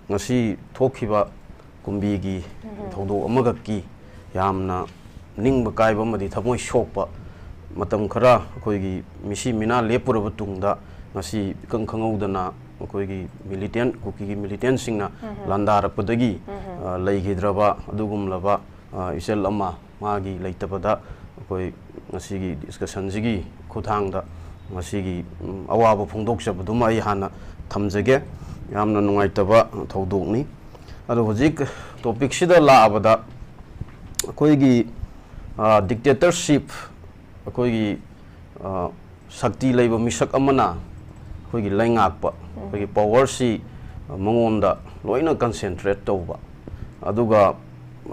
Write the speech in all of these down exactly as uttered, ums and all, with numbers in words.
ꯉꯁꯤ ꯊꯣꯛꯈꯤꯕ ꯀꯨꯝꯕꯤꯒꯤ ꯊꯧꯗꯣꯛ ꯑꯃꯈꯛꯀꯤ ꯌꯥꯝꯅ ꯅꯤꯡꯕ ꯀꯥꯏꯕ ꯑꯃꯗꯤ ꯊꯃꯣꯏ ꯁꯣꯛꯄ, ꯃꯇꯝ ꯈꯔ ꯑꯩꯈꯣꯏꯒꯤ ꯃꯤꯁꯤ ꯃꯤꯅꯥ ꯂꯦꯞꯄꯨꯔꯕ ꯇꯨꯡꯗ, ꯉꯁꯤ ꯏꯈꯪ ꯈꯪꯍꯧꯗꯅ ꯑꯩꯈꯣꯏꯒꯤ ꯃꯤꯂꯤꯇꯦꯟ, ꯀꯨꯀꯤꯒꯤ ꯃꯤꯂꯤꯇꯦꯟꯁꯤꯡꯅ ꯂꯥꯟꯗꯥꯔꯛꯄꯗꯒꯤ, ꯑ, ꯂꯩꯈꯤꯗ꯭ꯔꯕ ꯑꯗꯨꯒꯨꯝꯂꯕ, ꯑ, ꯏꯆꯜ ꯑꯃ ꯃꯥꯒꯤ ꯂꯩꯇꯕꯗ ꯑꯩꯈꯣꯏ ꯉꯁꯤꯒꯤ ꯗꯤꯁꯀꯁꯟꯁꯤꯒꯤ ꯈꯨꯠꯊꯥꯡꯗ ꯉꯁꯤꯒꯤ, ꯎꯝ, ꯑꯋꯥꯕ ꯐꯣꯡꯗꯣꯛꯆꯕꯗꯨꯃ ꯑꯩ ꯍꯥꯟꯅ ꯊꯝꯖꯒꯦ꯫ ꯌꯥꯝꯅ ꯅꯨꯡꯉꯥꯏꯇꯕ ꯊꯧꯗꯣꯛꯅꯤ꯫ ꯑꯗꯣ ꯍꯧꯖꯤꯛ ꯇꯣꯄꯤꯛꯁꯤꯗ ꯂꯥꯛꯑꯕꯗ, ꯑꯩꯈꯣꯏꯒꯤ, ꯑ, ꯗꯤꯛꯇꯦꯇꯔꯁꯤꯞ, ꯑꯩꯈꯣꯏꯒꯤ, ꯑ, ꯁꯛꯇꯤ ꯂꯩꯕ ꯃꯤꯁꯛ ꯑꯃꯅ ꯑꯩꯈꯣꯏꯒꯤ ꯂꯩꯉꯥꯛꯄ, ꯑꯩꯈꯣꯏꯒꯤ ꯄꯋꯔꯁꯤ ꯃꯉꯣꯟꯗ ꯂꯣꯏꯅ ꯀꯟꯁꯦꯟꯇ꯭ꯔꯦꯠ ꯇꯧꯕ, ꯑꯗꯨꯒ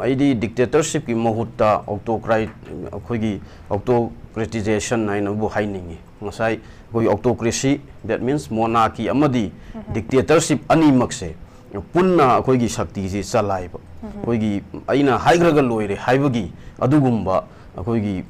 ꯑꯩꯗꯤ ꯗꯤꯛꯇꯦꯇꯔꯁꯤꯞꯀꯤ ꯃꯍꯨꯠꯇ ꯑꯣꯇꯣꯀ꯭ꯔꯥꯏ-, ꯑꯩꯈꯣꯏꯒꯤ ꯑꯣꯇꯣꯀ꯭ꯔꯦꯇꯤꯖꯦꯁꯟ ꯍꯥꯏꯅꯕꯨ ꯍꯥꯏꯅꯤꯡꯉꯤ꯫ ꯉꯁꯥꯏ ꯑꯩꯈꯣꯏꯒꯤ ꯑꯣꯇꯣꯀ꯭ꯔꯦꯁꯤ, that means monarchy ꯑꯃꯗꯤ ꯗꯤꯛꯇꯦꯇꯔꯁꯤꯞ ꯑꯅꯤꯃꯛꯁꯦ ꯄꯨꯟꯅ ꯑꯩꯈꯣꯏꯒꯤ ꯁꯛꯇꯤꯁꯤ ꯆꯂꯥꯏꯕ, ꯑꯩꯈꯣꯏꯒꯤ "ꯑꯩꯅ ꯍꯥꯏꯈ꯭ꯔꯒ ꯂꯣꯏꯔꯦ" ꯍꯥꯏꯕꯒꯤ ꯑꯗꯨꯒꯨꯝꯕ ꯑꯩꯈꯣꯏꯒꯤ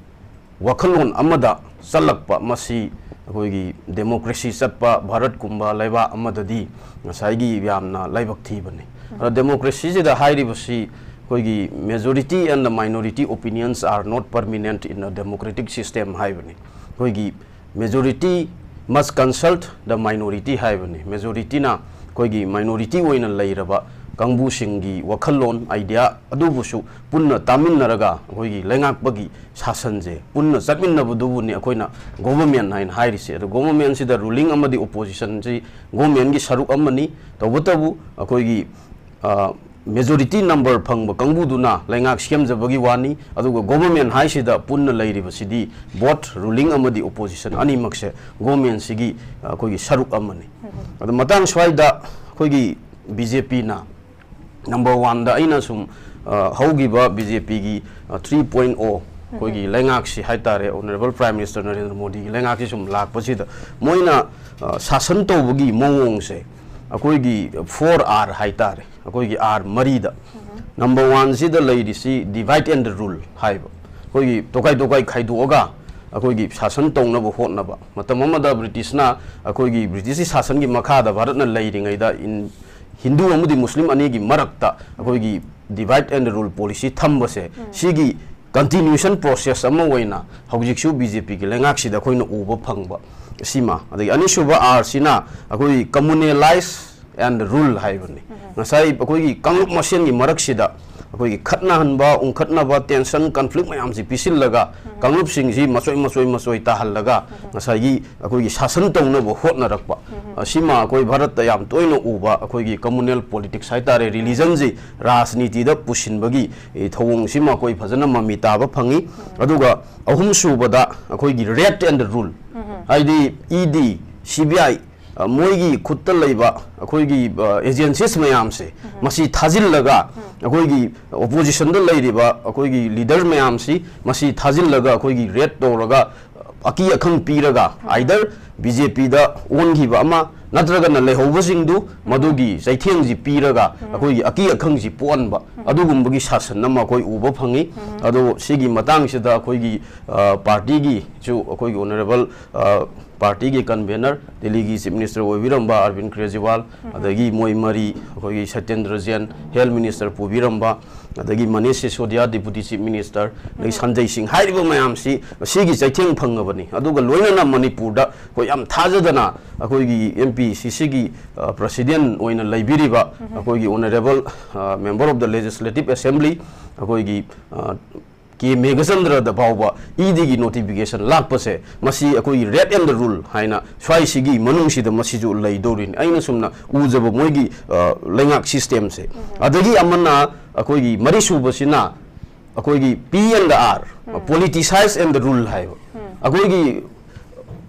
ꯋꯥꯈꯜꯂꯣꯟ ꯑꯃꯗ ꯆꯜꯂꯛꯄ, ꯃꯁꯤ ꯑꯩꯈꯣꯏꯒꯤ ꯗꯦꯃꯣꯀ꯭ꯔꯦꯁꯤ ꯆꯠꯄ ꯚꯥꯔꯠꯀꯨꯝꯕ ꯂꯩꯕꯥꯛ ꯑꯃꯗꯗꯤ ꯉꯁꯥꯏꯒꯤ ꯌꯥꯝꯅ ꯂꯥꯏꯕꯛ ꯊꯤꯕꯅꯤ꯫ ꯑꯗ ꯗꯦꯃꯣꯀ꯭ꯔꯦꯁꯤꯁꯤꯗ ꯍꯥꯏꯔꯤꯕꯁꯤ ꯑꯩꯈꯣꯏꯒꯤ majority and the minority opinions are not permanent in a democratic system ꯍꯥꯏꯕꯅꯤ꯫ ꯑꯩꯈꯣꯏꯒꯤ "Majority must consult the minority" ꯍꯥꯏꯕꯅꯤ꯫ ꯃꯦꯖꯣꯔꯤꯇꯤꯅ ꯑꯩꯈꯣꯏꯒꯤ ꯃꯥꯏꯅꯣꯔꯤꯇꯤ ꯑꯣꯏꯅ ꯂꯩꯔꯕ ꯀꯥꯡꯕꯨꯁꯤꯡꯒꯤ ꯋꯥꯈꯜꯂꯣꯟ, ꯑꯥꯏꯗꯤꯌꯥ ꯑꯗꯨꯕꯨꯁꯨ ꯄꯨꯟꯅ ꯇꯥꯃꯤꯟꯅꯔꯒ ꯑꯩꯈꯣꯏꯒꯤ ꯂꯩꯉꯥꯛꯄꯒꯤ ꯁꯥꯁꯟꯁꯦ ꯄꯨꯟꯅ ꯆꯠꯃꯤꯟꯅꯕꯗꯨꯕꯨꯅꯤ ꯑꯩꯈꯣꯏꯅ ꯒꯣꯚꯔꯃꯦꯟ ꯍꯥꯏꯅ ꯍꯥꯏꯔꯤꯁꯦ꯫ ꯑꯗꯣ ꯒꯣꯚꯔꯃꯦꯟꯁꯤꯗ ꯔꯨꯂꯤꯡ ꯑꯃꯗꯤ ꯑꯣꯄꯣꯖꯤꯁꯟꯁꯤ ꯒꯣꯚꯔꯃꯦꯟꯒꯤ ꯁꯔꯨꯛ ꯑꯃꯅꯤ꯫ ꯇꯧꯕꯇꯕꯨ ꯑꯩꯈꯣꯏꯒꯤ, ꯑ, ꯃꯦꯖꯣꯔꯤꯇꯤ ꯅꯝꯕꯔ ꯐꯪꯕ ꯀꯥꯡꯕꯨꯗꯨꯅ ꯂꯩꯉꯥꯛ ꯁꯦꯝꯖꯕꯒꯤ ꯋꯥꯅꯤ, ꯑꯗꯨꯒ ꯒꯣꯚꯔꯃꯦꯟ ꯍꯥꯏꯁꯤꯗ ꯄꯨꯟꯅ ꯂꯩꯔꯤꯕꯁꯤꯗꯤ ꯕꯣꯠ ꯔꯨꯂꯤꯡ ꯑꯃꯗꯤ ꯑꯣꯄꯣꯖꯤꯁꯟ ꯑꯅꯤꯃꯛꯁꯦ ꯒꯣꯚꯔꯃꯦꯟꯁꯤꯒꯤ, ꯑ, ꯑꯩꯈꯣꯏꯒꯤ ꯁꯔꯨꯛ ꯑꯃꯅꯤ꯫ ꯑꯗꯣ ꯃꯇꯥꯡ ꯁ꯭ꯋꯥꯏꯗ ꯑꯩꯈꯣꯏꯒꯤ ꯕꯤ ꯖꯦ ꯄꯤꯅ ꯅꯝꯕꯔ ꯋꯥꯟꯗ ꯑꯩꯅ ꯁꯨꯝ, ꯑ, ꯍꯧꯈꯤꯕ ꯕꯤ ꯖꯦ ꯄꯤꯒꯤ, ꯑ, three point oh ꯑꯩꯈꯣꯏꯒꯤ ꯂꯩꯉꯥꯛꯁꯤ ꯍꯥꯏ ꯇꯥꯔꯦ, ꯑꯣꯅꯔꯦꯕꯜ ꯄ꯭ꯔꯥꯏꯝ ꯃꯤꯅꯤꯁꯇꯔ ꯅꯔꯦꯟꯗ꯭ꯔ ꯃꯣꯗꯤꯒꯤ ꯂꯩꯉꯥꯛꯁꯤ ꯁꯨꯝ ꯂꯥꯛꯄꯁꯤꯗ ꯃꯣꯏꯅ, ꯑ, ꯁꯥꯁꯟ ꯇꯧꯕꯒꯤ ꯃꯑꯣꯡꯁꯦ ꯑꯩꯈꯣꯏꯒꯤ four R ꯍꯥꯏ ꯇꯥꯔꯦ, ꯑꯩꯈꯣꯏꯒꯤ R ꯃꯔꯤꯗ꯫ ꯅꯝꯕꯔ ꯋꯥꯟꯁꯤꯗ ꯂꯩꯔꯤꯁꯤ divide and rule ꯍꯥꯏꯕ, ꯑꯩꯈꯣꯏꯒꯤ ꯇꯣꯈꯥꯏ ꯇꯣꯈꯥꯏ ꯈꯥꯏꯗꯣꯛꯑꯒ ꯑꯩꯈꯣꯏꯒꯤ ꯁꯥꯁꯟ ꯇꯧꯅꯕ ꯍꯣꯠꯅꯕ꯫ ꯃꯇꯝ ꯑꯃꯗ ꯕ꯭ꯔꯤꯇꯤꯁꯅ ꯑꯩꯈꯣꯏꯒꯤ ꯕ꯭ꯔꯤꯇꯤꯁꯀꯤ ꯁꯥꯁꯟꯒꯤ ꯃꯈꯥꯗ ꯚꯥꯔꯠꯅ ꯂꯩꯔꯤꯉꯩꯗ in ꯍꯤꯟꯗꯨ ꯑꯃꯗꯤ ꯃꯨꯁꯂꯤꯝ ꯑꯅꯤꯒꯤ ꯃꯔꯛꯇ ꯑꯩꯈꯣꯏꯒꯤ divide and rule policy ꯊꯝꯕꯁꯦ, ꯁꯤꯒꯤ continuation process ꯑꯃ ꯑꯣꯏꯅ ꯍꯧꯖꯤꯛꯁꯨ ꯕꯤ ꯖꯦ ꯄꯤꯒꯤ ꯂꯩꯉꯥꯛꯁꯤꯗ ꯑꯩꯈꯣꯏꯅ ꯎꯕ ꯐꯪꯕ ꯁꯤꯃ꯫ ꯑꯗꯒꯤ ꯑꯅꯤꯁꯨꯕ R ꯁꯤꯅ ꯑꯩꯈꯣꯏꯒꯤ communalize and rule ꯍꯥꯏꯕꯅꯤ꯫ ꯉꯁꯥꯏ ꯑꯩꯈꯣꯏꯒꯤ ꯀꯥꯡꯂꯨꯞ ꯃꯁꯦꯟꯒꯤ ꯃꯔꯛꯁꯤꯗ ꯑꯩꯈꯣꯏꯒꯤ ꯈꯠꯅꯍꯟꯕ, ꯎꯪꯈꯠꯅꯕ, tension, conflict ꯃꯌꯥꯝꯁꯤ ꯄꯤꯁꯤꯜꯂꯒ ꯀꯥꯡꯂꯨꯞꯁꯤꯡꯁꯤ ꯃꯆꯣꯏ ꯃꯆꯣꯏ ꯃꯆꯣꯏ ꯇꯥꯍꯜꯂꯒ ꯉꯁꯥꯏꯒꯤ ꯑꯩꯈꯣꯏꯒꯤ ꯁꯥꯁꯟ ꯇꯧꯅꯕ ꯍꯣꯠꯅꯔꯛꯄ꯫ ꯑꯁꯤꯃ ꯑꯩꯈꯣꯏ ꯚꯥꯔꯠꯇ ꯌꯥꯝ ꯇꯣꯏꯅ ꯎꯕ ꯑꯩꯈꯣꯏꯒꯤ communal politics ꯍꯥꯏꯇꯥꯔꯦ, religionꯁꯤ ꯔꯥꯖꯅꯤꯇꯤꯗ ꯄꯨꯁꯤꯟꯕꯒꯤ, ꯑꯦ, ꯊꯧꯑꯣꯡꯁꯤꯃ ꯑꯩꯈꯣꯏ ꯐꯖꯅ ꯃꯃꯤ ꯇꯥꯕ ꯐꯪꯉꯤ꯫ ꯑꯗꯨꯒ ꯑꯍꯨꯝꯁꯨꯕꯗ ꯑꯩꯈꯣꯏꯒꯤ red and rule, ꯍꯥꯏꯗꯤ E D, C B I, ꯑ, ꯃꯣꯏꯒꯤ ꯈꯨꯠꯇ ꯂꯩꯕ ꯑꯩꯈꯣꯏꯒꯤ, ꯑ, agencies ꯃꯌꯥꯝꯁꯦ ꯃꯁꯤ ꯊꯥꯖꯤꯜꯂꯒ ꯑꯩꯈꯣꯏꯒꯤ oppositionꯗ ꯂꯩꯔꯤꯕ ꯑꯩꯈꯣꯏꯒꯤ leader ꯃꯌꯥꯝꯁꯤ ꯃꯁꯤ ꯊꯥꯖꯤꯜꯂꯒ ꯑꯩꯈꯣꯏꯒꯤ raid ꯇꯧꯔꯒ ꯑꯀꯤ ꯑꯈꯪ ꯄꯤꯔꯒ either B J Pꯗ ꯑꯣꯟꯈꯤꯕ ꯑꯃ ꯅꯠꯇ꯭ꯔꯒꯅ ꯂꯩꯍꯧꯕꯁꯤꯡꯗꯨ ꯃꯗꯨꯒꯤ ꯆꯩꯊꯦꯡꯁꯤ ꯄꯤꯔꯒ ꯑꯩꯈꯣꯏꯒꯤ ꯑꯀꯤ ꯑꯈꯪꯁꯤ ꯄꯣꯛꯍꯟꯕ ꯑꯗꯨꯒꯨꯝꯕꯒꯤ ꯁꯥꯁꯟ ꯑꯃ ꯑꯩꯈꯣꯏ ꯎꯕ ꯐꯪꯉꯤ꯫ ꯑꯗꯣ ꯁꯤꯒꯤ ꯃꯇꯥꯡꯁꯤꯗ ꯑꯩꯈꯣꯏꯒꯤ, ꯑ, partyꯒꯤꯁꯨ ꯑꯩꯈꯣꯏꯒꯤ honourable, ꯑ, partyꯒꯤ convener, ꯗꯤꯜꯂꯤꯒꯤ Chief Minister ꯑꯣꯏꯕꯤꯔꯝꯕ ꯑꯔꯕꯤꯟ ꯀ꯭ꯔꯦꯖꯤꯋꯥꯜ, ꯑꯗꯒꯤ ꯃꯣꯏ ꯃꯔꯤ, ꯑꯩꯈꯣꯏꯒꯤ ꯁꯇ꯭ꯌꯦꯟꯗ꯭ꯔ ꯖꯦꯟ, Health Minister ꯄꯨꯕꯤꯔꯝꯕ, ꯑꯗꯒꯤ ꯃꯅꯤꯁ ꯁꯤꯁꯣꯗꯤꯌꯥ, Deputy Chief Minister, ꯑꯗꯒꯤ ꯁꯟꯖꯩ ꯁꯤꯡ, ꯍꯥꯏꯔꯤꯕ ꯃꯌꯥꯝꯁꯤ ꯁꯤꯒꯤ ꯆꯩꯊꯦꯡ ꯐꯪꯉꯕꯅꯤ꯫ ꯑꯗꯨꯒ ꯂꯣꯏꯅꯅ ꯃꯅꯤꯄꯨꯔꯗ ꯑꯩꯈꯣꯏ ꯌꯥꯝ ꯊꯥꯖꯗꯅ ꯑꯩꯈꯣꯏꯒꯤ M P C Cꯒꯤ, ꯑ, President ꯑꯣꯏꯅ ꯂꯩꯕꯤꯔꯤꯕ ꯑꯩꯈꯣꯏꯒꯤ honourable, ꯑ, Member of the Legislative Assembly, ꯑꯩꯈꯣꯏꯒꯤ, ꯑ, ꯀꯦ ꯃꯦꯘꯆꯟꯗ꯭ꯔꯗ ꯐꯥꯎꯕ E Dꯒꯤ notification ꯂꯥꯛꯄꯁꯦ, ꯃꯁꯤ ꯑꯩꯈꯣꯏꯒꯤ red and rule ꯍꯥꯏꯅ ꯁ꯭ꯋꯥꯏꯁꯤꯒꯤ ꯃꯅꯨꯡꯁꯤꯗ ꯃꯁꯤꯁꯨ ꯂꯩꯗꯧꯔꯤꯅꯤ꯫ ꯑꯩꯅ ꯁꯨꯝꯅ ꯎꯖꯕ ꯃꯣꯏꯒꯤ, ꯑ, ꯂꯩꯉꯥꯛ systemꯁꯦ꯫ ꯑꯗꯒꯤ ꯑꯃꯅ ꯑꯩꯈꯣꯏꯒꯤ ꯃꯔꯤꯁꯨꯕꯁꯤꯅ ꯑꯩꯈꯣꯏꯒꯤ P and R, politicize and rule ꯍꯥꯏꯕ꯫ ꯑꯩꯈꯣꯏꯒꯤ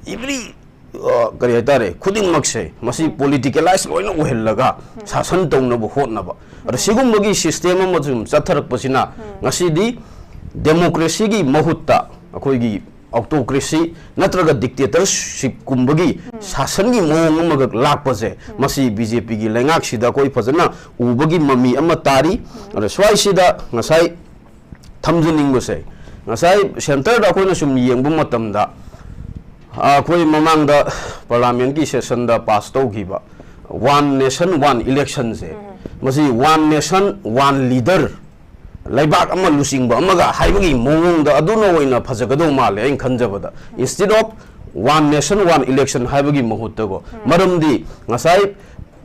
every, ꯑ, ꯀꯔꯤ ꯍꯥꯏꯇꯥꯔꯦ, ꯈꯨꯗꯤꯡꯃꯛꯁꯦ ꯃꯁꯤ politicalize ꯂꯣꯏꯅ ꯑꯣꯏꯍꯜꯂꯒ ꯁꯥꯁꯟ ꯇꯧꯅꯕ ꯍꯣꯠꯅꯕ꯫ ꯑꯗ ꯁꯤꯒꯨꯝꯕꯒꯤ system ꯑꯃ ꯁꯨꯝ ꯆꯠꯊꯔꯛꯄꯁꯤꯅ ꯉꯁꯤꯗꯤ democracyꯒꯤ ꯃꯍꯨꯠꯇ ꯑꯩꯈꯣꯏꯒꯤ autocracy ꯅꯠꯇ꯭ꯔꯒ dictatorshipꯀꯨꯝꯕꯒꯤ ꯁꯥꯁꯟꯒꯤ ꯃꯑꯣꯡ ꯑꯃꯈꯛ ꯂꯥꯛꯄꯁꯦ, ꯃꯁꯤ B J Pꯒꯤ ꯂꯩꯉꯥꯛꯁꯤꯗ ꯑꯩꯈꯣꯏ ꯐꯖꯅ ꯎꯕꯒꯤ ꯃꯃꯤ ꯑꯃ ꯇꯥꯔꯤ꯫ ꯑꯗ ꯁ꯭ꯋꯥꯏꯁꯤꯗ ꯉꯁꯥꯏ ꯊꯝꯖꯅꯤꯡꯕꯁꯦ, ꯉꯁꯥꯏ centreꯗ ꯑꯩꯈꯣꯏꯅ ꯁꯨꯝ ꯌꯦꯡꯕ ꯃꯇꯝꯗ, ꯑꯩꯈꯣꯏ ꯃꯃꯥꯡꯗ parliamentꯀꯤ sessionꯗ pass ꯇꯧꯈꯤꯕ One Nation One Election ꯁꯦ, ꯃꯁꯤ One Nation One Leader, ꯂꯩꯕꯥꯛ ꯑꯃ ꯂꯨꯆꯤꯡꯕ ꯑꯃꯒ ꯍꯥꯏꯕꯒꯤ ꯃꯑꯣꯡꯗ ꯑꯗꯨꯅ ꯑꯣꯏꯅ ꯐꯖꯒꯗꯧ ꯃꯥꯜꯂꯦ ꯑꯩꯅ ꯈꯟꯖꯕꯗ, instead of One Nation One Election ꯍꯥꯏꯕꯒꯤ ꯃꯍꯨꯠꯇꯀꯣ. ꯃꯔꯝꯗꯤ ꯉꯁꯥꯏ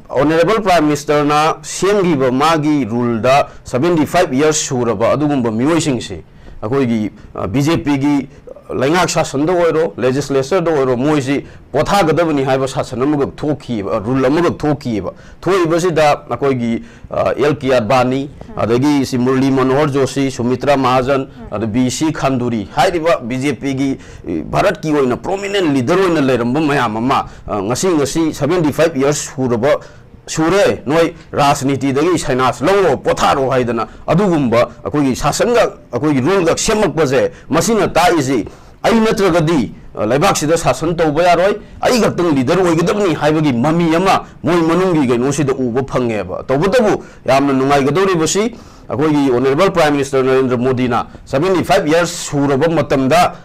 Honourable Prime Minister ꯅ ꯁꯦꯝꯈꯤꯕ ꯃꯥꯒꯤ rule ꯗ seventy five years ꯁꯨꯔꯕ ꯑꯗꯨꯒꯨꯝꯕ ꯃꯤꯑꯣꯏꯁꯤꯡꯁꯤ, ꯑꯩꯈꯣꯏꯒꯤ ꯕꯤ ꯖꯦ ꯄꯤꯒꯤ ꯂꯩꯉꯥꯛ ꯁꯥꯁꯟꯗ ꯑꯣꯏꯔꯣ, legislature ꯗ ꯑꯣꯏꯔꯣ, ꯃꯣꯏꯁꯤ ꯄꯣꯊꯥꯒꯗꯕꯅꯤ ꯍꯥꯏꯕ ꯁꯥꯁꯟ ꯑꯃꯈꯛ ꯊꯣꯛꯈꯤꯕ, rule ꯑꯃꯈꯛ ꯊꯣꯛꯈꯤꯕ. ꯊꯣꯛꯏꯕꯁꯤꯗ ꯑꯩꯈꯣꯏꯒꯤ ꯑꯦꯜ ꯀꯦ ꯑꯗꯕꯥꯅꯤ, ꯑꯗꯒꯤ ꯁꯤ ꯃꯨꯔꯂꯤ ꯃꯅꯣꯍꯔ ꯖꯣꯁꯤ, ꯁꯨꯃꯤꯇ꯭ꯔꯥ ꯃꯍꯥꯖꯟ, ꯑꯗ ꯕꯤ ꯁꯤ ꯈꯟꯗꯨꯔꯤ ꯍꯥꯏꯔꯤꯕ ꯕꯤ ꯖꯦ ꯄꯤꯒꯤ ꯚꯥꯔꯠꯀꯤ ꯑꯣꯏꯅ prominent leader ꯑꯣꯏꯅ ꯂꯩꯔꯝꯕ ꯃꯌꯥꯝ ꯑꯃ, ꯑ, ꯉꯁꯤ, ꯉꯁꯤ seventy five years ꯁꯨꯔꯕ, ꯁꯨꯔꯦ, ꯅꯣꯏ ꯔꯥꯖꯅꯤꯇꯤꯗꯒꯤ ꯁꯟꯅ꯭ꯌꯥꯁ ꯂꯧꯔꯣ, ꯄꯣꯊꯥꯔꯣ ꯍꯥꯏꯗꯅ ꯑꯗꯨꯒꯨꯝꯕ ꯑꯩꯈꯣꯏꯒꯤ ꯁꯥꯁꯟꯒ ꯑꯩꯈꯣꯏꯒꯤ rule ꯒ ꯁꯦꯝꯃꯛꯄꯁꯦ, ꯃꯁꯤꯅ ꯇꯥꯛꯏꯁꯤ ꯑꯩ ꯅꯠꯇ꯭ꯔꯒꯗꯤ, ꯑ, ꯂꯩꯕꯥꯛꯁꯤꯗ ꯁꯥꯁꯟ ꯇꯧꯕ ꯌꯥꯔꯣꯏ, ꯑꯩ ꯈꯛꯇꯪ leader ꯑꯣꯏꯒꯗꯕꯅꯤ ꯍꯥꯏꯕꯒꯤ ꯃꯃꯤ ꯑꯃ ꯃꯣꯏ ꯃꯅꯨꯡꯒꯤ ꯀꯩꯅꯣꯁꯤꯗ ꯎꯕ ꯐꯪꯉꯦꯕ. ꯇꯧꯕꯇꯕꯨ ꯌꯥꯝꯅ ꯅꯨꯡꯉꯥꯏꯒꯗꯧꯔꯤꯕꯁꯤ, ꯑꯩꯈꯣꯏꯒꯤ Honourable Prime Minister ꯅꯔꯦꯟꯗ꯭ꯔ ꯃꯣꯗꯤꯅ seventy five years ꯁꯨꯔꯕ ꯃꯇꯝꯗ,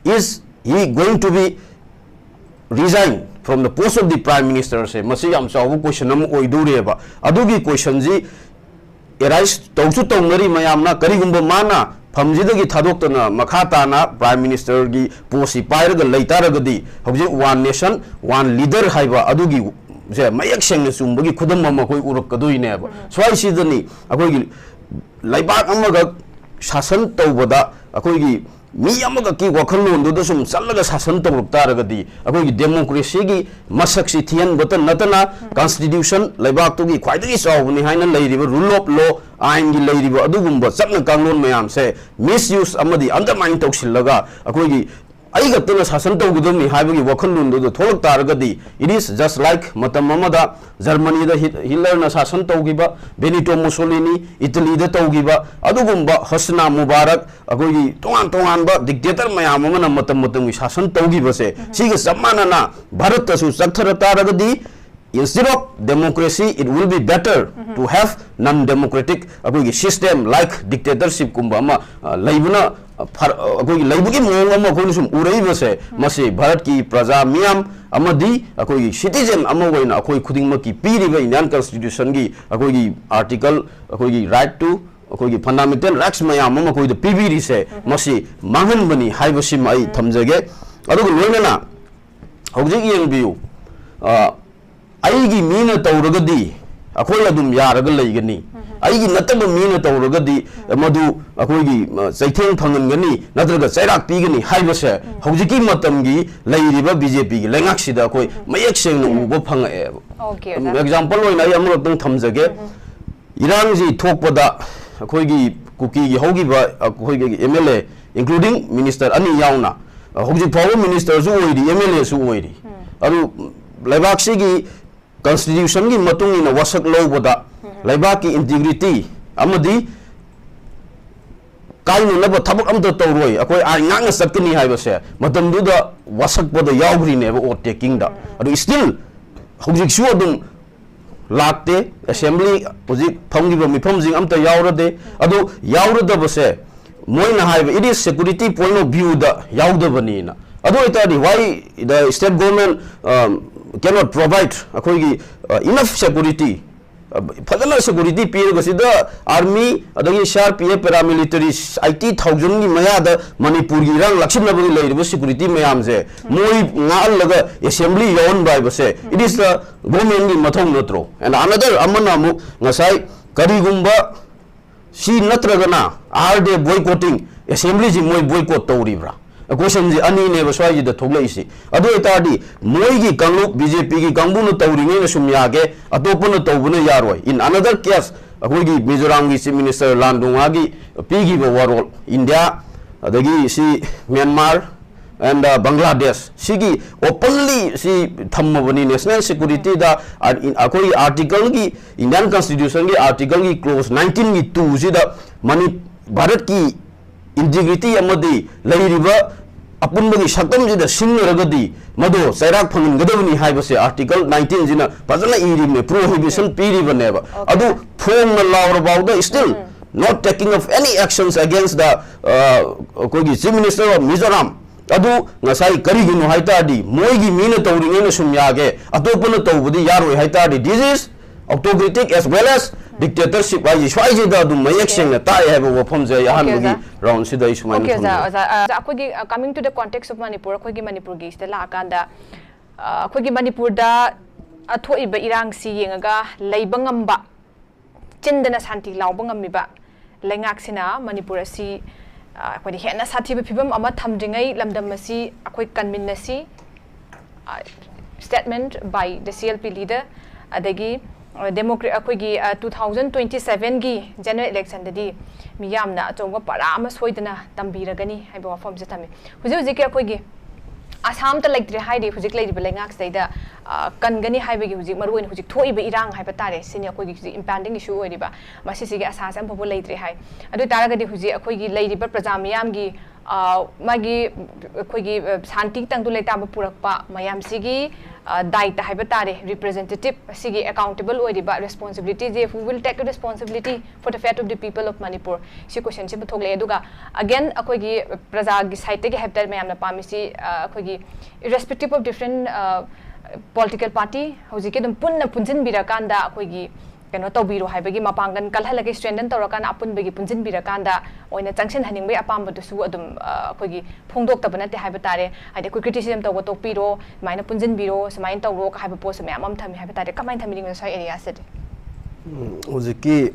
"Is he going to be resign from the post of the Prime Minister?" ꯁꯦ, ꯃꯁꯤ ꯌꯥꯝ ꯆꯥꯎꯕ question ꯑꯃ ꯑꯣꯏꯗꯧꯔꯤꯑꯕ. ꯑꯗꯨꯒꯤ question ꯁꯤ arise ꯇꯧꯁꯨ ꯇꯧꯅꯔꯤ ꯃꯌꯥꯝꯅ, ꯀꯔꯤꯒꯨꯝꯕ ꯃꯥꯅ ꯐꯝꯁꯤꯗꯒꯤ ꯊꯥꯗꯣꯛꯇꯅ ꯃꯈꯥ ꯇꯥꯅ Prime Minister ꯒꯤ post ꯁꯤ ꯄꯥꯏꯔꯒ ꯂꯩ ꯇꯥꯔꯒꯗꯤ, ꯍꯧꯖꯤꯛ One Nation One Leader ꯍꯥꯏꯕ ꯑꯗꯨꯒꯤ ꯁꯦ ꯃꯌꯦꯛ ꯁꯦꯡꯅ ꯆꯨꯝꯕꯒꯤ ꯈꯨꯗꯝ ꯑꯃ ꯑꯩꯈꯣꯏ ꯎꯔꯛꯀꯗꯣꯏꯅꯦꯕ. ꯁ꯭ꯋꯥꯏꯁꯤꯗꯅꯤ ꯑꯩꯈꯣꯏꯒꯤ ꯂꯩꯕꯥꯛ ꯑꯃꯈꯛ ꯁꯥꯁꯟ ꯇꯧꯕꯗ ꯑꯩꯈꯣꯏꯒꯤ ꯃꯤ ꯑꯃꯈꯛꯀꯤ ꯋꯥꯈꯜꯂꯣꯟꯗꯨꯗ ꯁꯨꯝ ꯆꯠꯂꯒ ꯁꯥꯁꯟ ꯇꯧꯔꯛ ꯇꯥꯔꯒꯗꯤ, ꯑꯩꯈꯣꯏꯒꯤ democracy ꯒꯤ ꯃꯁꯛꯁꯤ ꯊꯤꯍꯟꯕꯇ ꯅꯠꯇꯅ, constitution, ꯂꯩꯕꯥꯛꯇꯨꯒꯤ ꯈ꯭ꯋꯥꯏꯗꯒꯤ ꯆꯥꯎꯕꯅꯤ ꯍꯥꯏꯅ ꯂꯩꯔꯤꯕ rule of law, ꯑꯥꯏꯟꯒꯤ ꯂꯩꯔꯤꯕ ꯑꯗꯨꯒꯨꯝꯕ ꯆꯠꯅ ꯀꯥꯡꯂꯣꯟ ꯃꯌꯥꯝꯁꯦ misuse ꯑꯃꯗꯤ undermine ꯇꯧꯁꯤꯜꯂꯒ, ꯑꯩꯈꯣꯏꯒꯤ ꯑꯩ ꯈꯛꯇꯅ ꯁꯥꯁꯟ ꯇꯧꯒꯗꯕꯅꯤ ꯍꯥꯏꯕꯒꯤ ꯋꯥꯈꯜꯂꯣꯟꯗꯨꯗ ꯊꯣꯛꯂꯛ ꯇꯥꯔꯒꯗꯤ, it is just like ꯃꯇꯝ ꯑꯃꯗ ꯖꯔꯃꯅꯤꯗ ꯍꯤꯠ-, ꯍꯤꯠꯂꯔꯅ ꯁꯥꯁꯟ ꯇꯧꯈꯤꯕ, ꯕꯦꯅꯤꯇꯣ ꯃꯨꯁꯣꯂꯤꯅꯤ, ꯏꯇꯂꯤꯗ ꯇꯧꯈꯤꯕ, ꯑꯗꯨꯒꯨꯝꯕ ꯍꯣꯁꯅꯥ ꯃꯨꯕꯥꯔꯛ, ꯑꯩꯈꯣꯏꯒꯤ ꯇꯣꯉꯥꯟ ꯇꯣꯉꯥꯟꯕ dictator ꯃꯌꯥꯝ ꯑꯃꯅ ꯃꯇꯝ ꯃꯇꯝꯒꯤ ꯁꯥꯁꯟ ꯇꯧꯈꯤꯕꯁꯦ, ꯁꯤꯒ ꯆꯞ ꯃꯥꯟꯅꯅ ꯚꯥꯔꯠꯇꯁꯨ ꯆꯠꯊꯔ ꯇꯥꯔꯒꯗꯤ, instead of democracy, it will be better to have non democratic ꯑꯩꯈꯣꯏꯒꯤ system like dictatorship ꯀꯨꯝꯕ ꯑꯃ, ꯑ, ꯂꯩꯕꯅ ꯐꯔ-, ꯑꯩꯈꯣꯏꯒꯤ ꯂꯩꯕꯒꯤ ꯃꯑꯣꯡ ꯑꯃ ꯑꯩꯈꯣꯏꯅ ꯁꯨꯝ ꯎꯔꯛꯏꯕꯁꯦ, ꯃꯁꯤ ꯚꯥꯔꯠꯀꯤ ꯄ꯭ꯔꯖꯥ ꯃꯤꯌꯥꯝ ꯑꯃꯗꯤ ꯑꯩꯈꯣꯏꯒꯤ citizen ꯑꯃ ꯑꯣꯏꯅ ꯑꯩꯈꯣꯏ ꯈꯨꯗꯤꯡꯃꯛꯀꯤ ꯄꯤꯔꯤꯕ Indian Constitutionꯒꯤ ꯑꯩꯈꯣꯏꯒꯤ article, ꯑꯩꯈꯣꯏꯒꯤ right to, ꯑꯩꯈꯣꯏꯒꯤ fundamental rights ꯃꯌꯥꯝ ꯑꯃ ꯑꯩꯈꯣꯏꯗ ꯄꯤꯕꯤꯔꯤꯁꯦ, ꯃꯁꯤ ꯃꯥꯡꯍꯟꯕꯅꯤ ꯍꯥꯏꯕꯁꯤꯃ ꯑꯩ ꯊꯝꯖꯒꯦ꯫ ꯑꯗꯨꯒ ꯂꯣꯏꯅꯅ ꯍꯧꯖꯤꯛ ꯌꯦꯡꯕꯤꯌꯨ, ꯑ, ꯑꯩꯒꯤ ꯃꯤꯅ ꯇꯧꯔꯒꯗꯤ ꯑꯩꯈꯣꯏ ꯑꯗꯨꯝ ꯌꯥꯔꯒ ꯂꯩꯒꯅꯤ, ꯑꯩꯒꯤ ꯅꯠꯇꯕ ꯃꯤꯅ ꯇꯧꯔꯒꯗꯤ ꯃꯗꯨ ꯑꯩꯈꯣꯏꯒꯤ, ꯑ, ꯆꯩꯊꯦꯡ ꯐꯪꯍꯟꯒꯅꯤ ꯅꯠꯇ꯭ꯔꯒ ꯆꯩꯔꯥꯛ ꯄꯤꯒꯅꯤ ꯍꯥꯏꯕꯁꯦ ꯍꯧꯖꯤꯛꯀꯤ ꯃꯇꯝꯒꯤ ꯂꯩꯔꯤꯕ BJPꯒꯤ ꯂꯩꯉꯥꯛꯁꯤꯗ ꯑꯩꯈꯣꯏ ꯃꯌꯦꯛ ꯁꯦꯡꯅ ꯎꯕ ꯐꯪꯉꯛꯑꯦꯕ꯫ Okay, ꯑꯣꯖꯥ꯫ Example ꯑꯣꯏꯅ ꯑꯩ ꯑꯃꯈꯛꯇꯪ ꯊꯝꯖꯒꯦ꯫ ꯏꯔꯥꯡꯁꯤ ꯊꯣꯛꯄꯗ ꯑꯩꯈꯣꯏꯒꯤ ꯀꯨꯀꯤꯒꯤ ꯍꯧꯈꯤꯕ ꯑꯩꯈꯣꯏꯒꯤ MLA, including minister ꯑꯅꯤ ꯌꯥꯎꯅ, ꯍꯧꯖꯤꯛ ꯐꯥꯎꯕ ministerꯁꯨ ꯑꯣꯏꯔꯤ, MLAꯁꯨ ꯑꯣꯏꯔꯤ꯫ ꯑꯗꯨ ꯂꯩꯕꯥꯛꯁꯤꯒꯤ constitutionꯒꯤ ꯃꯇꯨꯡ ꯏꯟꯅ ꯋꯥꯁꯛ ꯂꯧꯕꯗ ꯂꯩꯕꯥꯛꯀꯤ integrity ꯑꯃꯗꯤ ꯀꯥꯏꯅꯅꯕ ꯊꯕꯛ ꯑꯝꯇ ꯇꯧꯔꯣꯏ, ꯑꯩꯈꯣꯏ ꯑꯥꯏꯟ ꯉꯥꯛꯅ ꯆꯠꯀꯅꯤ ꯍꯥꯏꯕꯁꯦ ꯃꯇꯝꯗꯨꯗ ꯋꯥꯁꯛꯄꯗ ꯌꯥꯎꯈ꯭ꯔꯤꯅꯦꯕ, vote takingꯗ꯫ ꯑꯗꯨ still ꯍꯧꯖꯤꯛꯁꯨ ꯑꯗꯨꯝ ꯂꯥꯛꯇꯦ꯫ Assembly ꯍꯧꯖꯤꯛ ꯐꯝꯈꯤꯕ ꯃꯤꯐꯝꯁꯤꯡ ꯑꯝꯇ ꯌꯥꯎꯔꯗꯦ꯫ ꯑꯗꯨ ꯌꯥꯎꯔꯗꯕꯁꯦ ꯃꯣꯏꯅ ꯍꯥꯏꯕ, it is security point of viewꯗ ꯌꯥꯎꯗꯕꯅꯤꯅ꯫ ꯑꯗꯨ ꯑꯣꯏꯇꯥꯔꯗꯤ why the state government, um, cannot provide ꯑꯩꯈꯣꯏꯒꯤ, uh, enough security? Uh, ꯐꯖꯅ security ꯄꯤꯔꯒ ꯁꯤꯗ army ꯑꯗꯒꯤ CRPF, paramilitary eighty thousandꯒꯤ ꯃꯌꯥꯗ ꯃꯅꯤꯄꯨꯔꯒꯤ ꯏꯔꯥꯡ ꯂꯥꯛꯁꯤꯟꯅꯕꯒꯤ ꯂꯩꯔꯤꯕ security ꯃꯌꯥꯝꯁꯦ ꯃꯣꯏ ꯉꯥꯛꯍꯜꯂꯒ assembly ꯌꯥꯎꯍꯟꯕ ꯍꯥꯏꯕꯁꯦ, it is the governmentꯒꯤ ꯃꯊꯧ ꯅꯠꯇ꯭ꯔꯣ? And another ꯑꯃꯅ ꯑꯃꯨꯛ ꯉꯁꯥꯏ ꯀꯔꯤꯒꯨꯝꯕ ꯁꯤ ꯅꯠꯇ꯭ꯔꯒꯅ are they boycotting assemblyꯁꯤ ꯃꯣꯏ boycott ꯇꯧꯔꯤꯕ꯭ꯔꯥ? Questionꯁꯤ ꯑꯅꯤꯅꯦꯕ ꯁ꯭ꯋꯥꯏꯁꯤꯗ ꯊꯣꯛꯂꯛꯏꯁꯤ꯫ ꯑꯗꯨ ꯑꯣꯏꯇꯥꯔꯗꯤ ꯃꯣꯏꯒꯤ ꯀꯥꯡꯂꯨꯞ BJPꯒꯤ ꯀꯥꯡꯕꯨꯅ ꯇꯧꯔꯤꯉꯩꯅ ꯁꯨꯝ ꯌꯥꯒꯦ, ꯑꯇꯣꯞꯄꯅ ꯇꯧꯕꯅ ꯌꯥꯔꯣꯏ꯫ In another case, ꯑꯩꯈꯣꯏꯒꯤ ꯃꯤꯖꯣꯔꯥꯝꯒꯤ Chief Minister ꯂꯥꯟꯗꯣꯡꯉꯥꯒꯤ ꯄꯤꯈꯤꯕ ꯋꯥꯔꯣꯜ, ꯏꯟꯗꯤꯌꯥ ꯑꯗꯒꯤ ꯁꯤ ꯃ꯭ꯌꯥꯟꯃꯥꯔ and, uh, ꯕꯪꯒ꯭ꯂꯥꯗꯦꯁ ꯁꯤꯒꯤ openly ꯁꯤ ꯊꯝꯃꯕꯅꯤ national securityꯗ꯫ ꯑ-, ꯑꯩꯈꯣꯏꯒꯤ articleꯒꯤ, Indian Constitutionꯒꯤ articleꯒꯤ clause nineteenꯒꯤ twoꯁꯤꯗ ꯃꯅꯤ-, ꯚꯥꯔꯠꯀꯤ integrity ꯑꯃꯗꯤ ꯂꯩꯔꯤꯕ ꯑꯄꯨꯟꯕꯒꯤ ꯁꯛꯇꯝꯁꯤꯗ ꯁꯤꯡꯅꯔꯒꯗꯤ ꯃꯗꯣ ꯆꯩꯔꯥꯛ ꯐꯪꯍꯟꯒꯗꯕꯅꯤ ꯍꯥꯏꯕꯁꯦ article nineteenꯁꯤꯅ ꯐꯖꯅ ꯏꯔꯤꯕꯅꯦ, prohibition ꯄꯤꯔꯤꯕꯅꯦꯕ꯫ ꯑꯗꯨ ꯐꯣꯡꯅ ꯂꯥꯎꯔꯕꯥꯎꯗ still Not taking of any actions against the ꯑꯩꯈꯣꯏꯒꯤ Chief Minister of Mizoram ꯑꯗꯨ ꯉꯁꯥꯏ ꯀꯔꯤꯒꯤꯅꯣ ꯍꯥꯏ ꯇꯥꯔꯗꯤ ꯃꯣꯏꯒꯤ ꯃꯤꯅ ꯇꯧꯔꯤꯉꯩꯅ ꯁꯨꯝ ꯌꯥꯒꯦ, ꯑꯇꯣꯞꯄꯅ ꯇꯧꯕꯗꯤ ꯌꯥꯔꯣꯏ ꯍꯥꯏ ꯇꯥꯔꯗꯤ, this is autocratic as well as dictatorship ꯍꯥꯏꯁꯦ ꯁ꯭ꯋꯥꯏꯁꯤꯗ ꯑꯗꯨꯝ ꯃꯌꯦꯛ ꯁꯦꯡꯅ ꯇꯥꯛꯑꯦ ꯍꯥꯏꯕ ꯋꯥꯐꯝꯁꯦ ꯑꯩ ꯑꯍꯥꯟꯕꯒꯤ ꯔꯥꯎꯟꯁꯤꯗ ꯑꯩ ꯁꯨꯃꯥꯏꯅ ꯊꯝꯖꯒꯦ꯫ ꯑꯣꯖꯥ, ꯑꯩꯈꯣꯏꯒꯤ coming to the context of Manipur, ꯑꯩꯈꯣꯏꯒꯤ ꯃꯅꯤꯄꯨꯔꯒꯤ ꯁꯤꯗ ꯂꯥꯛꯑꯀꯥꯟꯗ ꯑꯩꯈꯣꯏꯒꯤ ꯃꯅꯤꯄꯨꯔꯗ ꯊꯣꯛꯏꯕ ꯏꯔꯥꯡꯁꯤ ꯌꯦꯡꯉꯒ ꯂꯩꯕ ꯉꯝꯕ, ꯆꯤꯟꯗꯅ ꯁꯥꯟꯇꯤ ꯂꯥꯎꯕ ꯉꯝꯃꯤꯕ ꯂꯩꯉꯥꯛꯁꯤꯅ ꯃꯅꯤꯄꯨꯔ ꯑꯁꯤ ꯑꯩꯈꯣꯏꯅ ꯍꯦꯟꯅ ꯁꯥꯊꯤꯕ ꯐꯤꯕꯝ ꯑꯃ ꯊꯝꯗ꯭ꯔꯤꯉꯩ ꯂꯝꯗꯝ ꯑꯁꯤ ꯑꯩꯈꯣꯏ ꯀꯟꯃꯤꯟꯅꯁꯤ꯫ Statement by the C L P leader, ꯑꯗꯒꯤ democratic ꯑꯩꯈꯣꯏꯒꯤ two thousand twenty sevenꯒꯤ general electionꯗꯗꯤ ꯃꯤꯌꯥꯝꯅ ꯑꯆꯧꯕ ꯄꯔꯥ ꯑꯃ ꯁꯣꯏꯗꯅ ꯇꯝꯕꯤꯔꯒꯅꯤ ꯍꯥꯏꯕ ꯋꯥꯐꯝꯁꯦ ꯊꯝꯃꯤ꯫ ꯍꯧꯖꯤꯛ ꯍꯧꯖꯤꯛꯀꯤ ꯑꯩꯈꯣꯏꯒꯤ ꯑꯁꯥ ꯑꯝꯇ ꯂꯩꯇ꯭ꯔꯦ ꯍꯥꯏꯔꯤ ꯍꯧꯖꯤꯛ ꯂꯩꯔꯤꯕ ꯂꯩꯉꯥꯛꯁꯤꯗꯩꯗ ꯀꯟꯒꯅꯤ ꯍꯥꯏꯕꯒꯤ ꯍꯧꯖꯤꯛ ꯃꯔꯨꯑꯣꯏꯅ ꯍꯧꯖꯤꯛ ꯊꯣꯛꯏꯕ ꯏꯔꯥꯡ ꯍꯥꯏꯕ ꯇꯥꯔꯦ, ꯁꯤꯅꯤ ꯑꯩꯈꯣꯏꯒꯤ ꯍꯧꯖꯤꯛ impending issue ꯑꯣꯏꯔꯤꯕ꯫ ꯃꯁꯤꯁꯤꯒꯤ ꯑꯁꯥꯁꯦ ꯑꯃꯐꯥꯎꯕ ꯂꯩꯇ꯭ꯔꯦ ꯍꯥꯏ꯫ ꯑꯗꯨ ꯑꯣꯏꯇꯥꯔꯒꯗꯤ ꯍꯧꯖꯤꯛ ꯑꯩꯈꯣꯏꯒꯤ ꯂꯩꯔꯤꯕ ꯄ꯭ꯔꯖꯥ ꯃꯤꯌꯥꯝꯒꯤ ꯃꯥꯒꯤ ꯑꯩꯈꯣꯏꯒꯤ ꯁꯥꯟꯇꯤ ꯈꯤꯇꯪꯗꯨ ꯂꯩꯇꯥꯕ ꯄꯨꯔꯛꯄ ꯃꯌꯥꯝꯁꯤꯒꯤ ꯗꯥꯏꯇ ꯍꯥꯏꯕ ꯇꯥꯔꯦ, representative, ꯑꯁꯤꯒꯤ accountable ꯑꯣꯏꯔꯤꯕ responsibilityꯁꯦ, who will take responsibility for the fate of the people of Manipur? ꯁꯤ questionꯁꯤ ꯄꯨꯊꯣꯛꯂꯛꯑꯦ꯫ ꯑꯗꯨꯒ again ꯑꯩꯈꯣꯏꯒꯤ ꯄ꯭ꯔꯖꯥꯒꯤ sideꯇꯒꯤ ꯍꯥꯏꯕ ꯇꯥꯔꯦ ꯃꯌꯥꯝꯅ ꯄꯥꯝꯃꯤꯁꯤ ꯑꯩꯈꯣꯏꯒꯤ irrespective of different political party ꯍꯧꯖꯤꯛꯀꯤ ꯑꯗꯨꯝ ꯄꯨꯟꯅ ꯄꯨꯟꯁꯤꯟꯕꯤꯔꯀꯥꯟꯗ ꯑꯩꯈꯣꯏꯒꯤ ꯀꯩꯅꯣ ꯇꯧꯕꯤꯔꯣ ꯍꯥꯏꯕꯒꯤ, ꯃꯄꯥꯡꯒꯜ ꯀꯜꯍꯜꯂꯒ strengthen ꯇꯧꯔꯀꯥꯟꯗ ꯑꯄꯨꯟꯕꯒꯤ ꯄꯨꯟꯁꯤꯟꯕꯤꯔꯀꯥꯟꯗ ꯑꯣꯏꯅ ꯆꯪꯁꯤꯟꯍꯟꯅꯤꯡꯕꯒꯤ ꯑꯄꯥꯝꯕꯗꯨꯁꯨ ꯑꯗꯨꯝ ꯑꯩꯈꯣꯏꯒꯤ ꯐꯣꯡꯗꯣꯛꯇꯕ ꯅꯠꯇꯦ ꯍꯥꯏꯕ ꯇꯥꯔꯦ꯫ ꯍꯥꯏꯗꯤ ꯑꯩꯈꯣꯏ criticism ꯇꯧꯕ ꯇꯣꯛꯄꯤꯔꯣ, ꯁꯨꯃꯥꯏꯅ ꯄꯨꯟꯁꯤꯟꯕꯤꯔꯣ, ꯁꯨꯃꯥꯏꯅ ꯇꯧꯔꯣ ꯍꯥꯏꯕ ꯄꯣꯠꯁꯨ ꯃꯌꯥꯝ ꯑꯃ ꯊꯝꯃꯤ ꯍꯥꯏꯕ ꯇꯥꯔꯦ꯫ ꯀꯃꯥꯏꯅ ꯊꯝꯕꯤꯅꯤꯡꯕꯅꯣ ꯁ꯭ꯋꯥꯏ areaꯁꯤꯗꯤ? ꯍꯧꯖꯤꯛꯀꯤ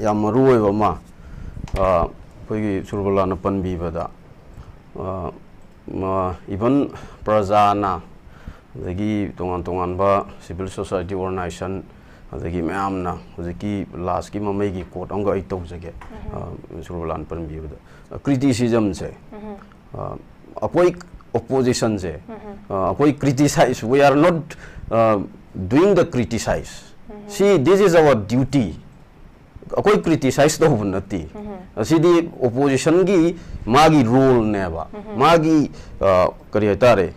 ꯌꯥꯝ ꯃꯔꯨ ꯑꯣꯏꯕ ꯑꯃ ꯑꯩꯈꯣꯏꯒꯤ ꯁꯨꯔꯕꯂꯥꯅ ꯄꯟꯕꯤꯕꯗ even ꯄ꯭ꯔꯖꯥꯅ ꯑꯗꯒꯤ ꯇꯣꯉꯥꯟ ꯇꯣꯉꯥꯟꯕ civil society organization ꯑꯗꯒꯤ ꯃꯌꯥꯝꯅ ꯍꯧꯖꯤꯛꯀꯤ ꯂꯥꯁꯀꯤ ꯃꯃꯩꯒꯤ quote ꯑꯃꯒ ꯑꯩ ꯇꯧꯖꯒꯦ꯫ ꯁꯨꯔꯕꯂꯥꯟ ꯄꯟꯕꯤꯕꯗ criticismꯁꯦ ꯑꯩꯈꯣꯏ oppositionꯁꯦ ꯑꯩꯈꯣꯏ criticize, we are not doing the criticize, see, this is our duty꯫ ꯑꯩꯈꯣꯏ criticize ꯇꯧꯕ ꯅꯠꯇꯦ꯫ ꯑꯁꯤꯗꯤ oppositionꯒꯤ ꯃꯥꯒꯤ roleꯅꯦꯕ꯫ ꯃꯥꯒꯤ ꯀꯔꯤ ꯍꯥꯏꯇꯥꯔꯦ,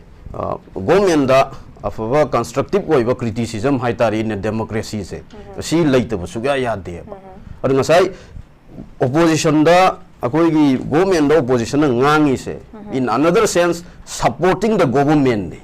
governmentꯗ ꯑꯐꯕ constructive ꯑꯣꯏꯕ criticism ꯍꯥꯏꯇꯥꯔꯦ, in a democracyꯁꯦ ꯁꯤ ꯂꯩꯇꯕ ꯁꯨꯛꯌꯥ ꯌꯥꯗꯦꯕ꯫ ꯑꯗꯨ ꯉꯁꯥꯏ oppositionꯗ ꯑꯩꯈꯣꯏꯒꯤ governmentꯗ oppositionꯅ ꯉꯥꯡꯉꯤꯁꯦ, in another sense, supporting the governmentꯅꯤ꯫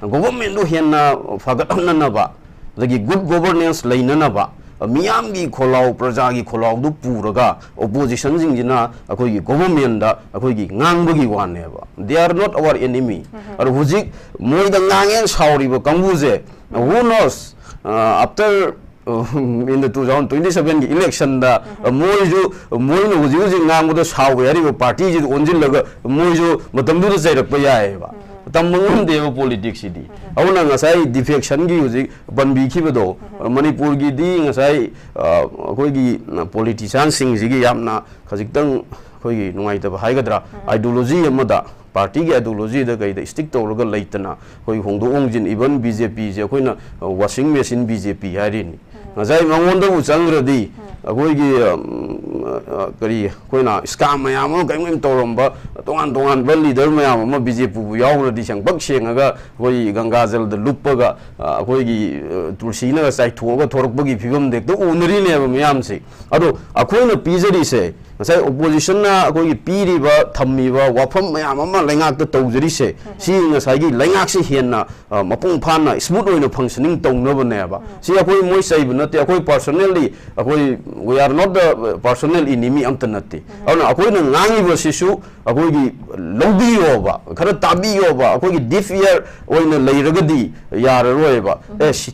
Governmentꯗꯨ ꯍꯦꯟꯅ ꯐꯒꯠꯍꯟꯅꯅꯕ, ꯑꯗꯒꯤ good governance ꯂꯩꯅꯅꯕ, ꯃꯤꯌꯥꯝꯒꯤ ꯈꯣꯜꯂꯥꯎ, ꯄ꯭ꯔꯖꯥꯒꯤ ꯈꯣꯜꯂꯥꯎꯗꯨ ꯄꯨꯔꯒ oppositionꯁꯤꯡꯁꯤꯅ ꯑꯩꯈꯣꯏꯒꯤ governmentꯗ ꯑꯩꯈꯣꯏꯒꯤ ꯉꯥꯡꯕꯒꯤ ꯋꯥꯅꯦꯕ꯫ They are not our enemy. ꯑꯗꯣ ꯍꯧꯖꯤꯛ ꯃꯣꯏꯗ ꯉꯥꯡꯉꯦꯅ ꯁꯥꯎꯔꯤꯕ ꯀꯥꯡꯕꯨꯁꯦ, who knows, uh, after, uh, in the two thousand twenty-sevenꯒꯤ electionꯗ, uh, ꯃꯣꯏꯁꯨ, ꯃꯣꯏꯅ ꯍꯧꯖꯤꯛ ꯍꯧꯖꯤꯛ ꯉꯥꯡꯕꯗ ꯁꯥꯎꯋꯦ ꯍꯥꯏꯔꯤꯕ partyꯁꯤꯗ ꯑꯣꯟꯁꯤꯜꯂꯒ ꯃꯣꯏꯁꯨ ꯃꯇꯝꯗꯨꯗ ꯆꯩꯔꯛꯄ ꯌꯥꯏꯑꯕ꯫ ꯇꯝꯕ ꯉꯝꯗꯦꯕ politicsꯁꯤꯗꯤ꯫ ꯑꯗꯨꯅ ꯉꯁꯥꯏ defectionꯒꯤ ꯍꯧꯖꯤꯛ ꯄꯟꯕꯤꯈꯤꯕꯗꯣ, ꯃꯅꯤꯄꯨꯔꯒꯤꯗꯤ ꯉꯁꯥꯏ, ꯑ, ꯑꯩꯈꯣꯏꯒꯤ politicianꯁꯤꯡꯁꯤꯒꯤ ꯌꯥꯝꯅ ꯈꯖꯤꯛꯇꯪ ꯑꯩꯈꯣꯏꯒꯤ ꯅꯨꯡꯉꯥꯏꯇꯕ ꯍꯥꯏꯒꯗ꯭ꯔꯥ, ideology ꯑꯃꯗ, partyꯒꯤ ideologyꯗ ꯀꯩꯗ stick ꯇꯧꯔꯒ ꯂꯩꯇꯅ ꯑꯩꯈꯣꯏ ꯍꯣꯡꯗꯣꯛ ꯍꯣꯡꯖꯤꯟ, even BJPꯁꯦ ꯑꯩꯈꯣꯏꯅ, ꯑ, washing machine BJP ꯍꯥꯏꯔꯤꯅꯤ꯫ ꯉꯁꯥꯏ ꯃꯉꯣꯟꯗꯕꯨ ꯆꯪꯈ꯭ꯔꯗꯤ ꯑꯩꯈꯣꯏꯒꯤ, ꯎꯝ, ꯑ, ꯀꯔꯤ, ꯑꯩꯈꯣꯏꯅ scam ꯃꯌꯥꯝ ꯑꯃ ꯀꯔꯤꯝ ꯀꯔꯤꯝ ꯇꯧꯔꯝꯕ ꯇꯣꯉꯥꯟ ꯇꯣꯉꯥꯟꯕ leader ꯃꯌꯥꯝ ꯑꯃ BJPꯕꯨ ꯌꯥꯎꯈ꯭ꯔꯗꯤ ꯁꯦꯡꯕꯛ ꯁꯦꯡꯉꯒ ꯑꯩꯈꯣꯏ ꯒꯪꯒꯥꯖꯜꯗ ꯂꯨꯞꯄꯒ, ꯑ, ꯑꯩꯈꯣꯏꯒꯤ, ꯑ, ꯇꯨꯜꯁꯤꯅꯒ ꯆꯥꯏꯊꯣꯛꯑꯒ ꯊꯣꯔꯛꯄꯒꯤ ꯐꯤꯕꯝꯗ ꯍꯦꯛꯇ ꯎꯅꯔꯤꯅꯦꯕ ꯃꯌꯥꯝꯁꯦ꯫ ꯑꯗꯣ ꯑꯩꯈꯣꯏꯅ ꯄꯤꯖꯔꯤꯁꯦ, ꯉꯁꯥꯏ oppositionꯅ ꯑꯩꯈꯣꯏꯒꯤ ꯄꯤꯔꯤꯕ, ꯊꯝꯃꯤꯕ ꯋꯥꯐꯝ ꯃꯌꯥꯝ ꯑꯃ ꯂꯩꯉꯥꯛꯇ ꯇꯧꯖꯔꯤꯁꯦ, ꯁꯤ ꯉꯁꯥꯏꯒꯤ ꯂꯩꯉꯥꯛꯁꯤ ꯍꯦꯟꯅ, ꯑ, ꯃꯄꯨꯡ ꯐꯥꯅ smooth ꯑꯣꯏꯅ functioning ꯇꯧꯅꯕꯅꯦꯕ꯫ ꯁꯤ ꯑꯩꯈꯣꯏ ꯃꯣꯏ ꯆꯩꯕ ꯅꯠꯇꯦ, ꯑꯩꯈꯣꯏ personally, ꯑꯩꯈꯣꯏ, we are not the personal enemy ꯑꯝꯇ ꯅꯠꯇꯦ꯫ ꯑꯗꯨꯅ ꯑꯩꯈꯣꯏꯅ ꯉꯥꯡꯉꯤꯕꯁꯤꯁꯨ ꯑꯩꯈꯣꯏꯒꯤ ꯂꯧꯕꯤꯌꯣꯕ, ꯈꯔ ꯇꯥꯕꯤꯌꯣꯕ, ꯑꯩꯈꯣꯏꯒꯤ deaf ear ꯑꯣꯏꯅ ꯂꯩꯔꯒꯗꯤ ꯌꯥꯔꯔꯣꯏꯕ꯫ ꯑꯦ, ꯁꯤ,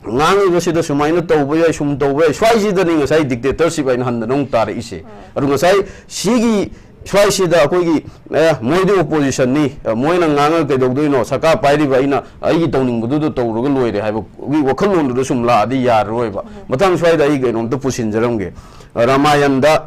ꯉꯥꯡꯉꯤꯕꯁꯤꯗ ꯁꯨꯃꯥꯏꯅ ꯇꯧꯕ ꯌꯥꯏ, ꯁꯨꯝ ꯇꯧꯕ ꯌꯥꯏ, ꯁ꯭ꯋꯥꯏꯁꯤꯗꯅꯤ ꯉꯁꯥꯏ dictatorship ꯍꯥꯏꯅ ꯍꯟꯗꯅ ꯑꯃꯨꯛ ꯇꯥꯔꯛꯏꯁꯦ꯫ ꯑꯗꯨ ꯉꯁꯥꯏ ꯁꯤꯒꯤ ꯁ꯭ꯋꯥꯏꯁꯤꯗ ꯑꯩꯈꯣꯏꯒꯤ, "ꯑꯦ, ꯃꯣꯏꯗꯤ oppositionꯅꯤ, ꯑꯦ, ꯃꯣꯏꯅ ꯉꯥꯡꯉꯒ ꯀꯩꯗꯧꯗꯣꯏꯅꯣ? ꯁꯔꯀꯥꯔ ꯄꯥꯏꯔꯤꯕ ꯑꯩꯅ ꯑꯩꯒꯤ ꯇꯧꯅꯤꯡꯕꯗꯨꯗ ꯇꯧꯔꯒ ꯂꯣꯏꯔꯦ" ꯍꯥꯏꯕꯒꯤ ꯋꯥꯈꯜꯂꯣꯟꯗꯨꯗ ꯁꯨꯝ ꯂꯥꯛꯑꯗꯤ ꯌꯥꯔꯔꯣꯏꯕ꯫ ꯃꯊꯪ ꯁ꯭ꯋꯥꯏꯗ ꯑꯩ ꯀꯩꯅꯣꯝꯇ ꯄꯨꯁꯤꯟꯖꯔꯝꯒꯦ꯫ ꯔꯥꯃꯥꯌꯟꯗ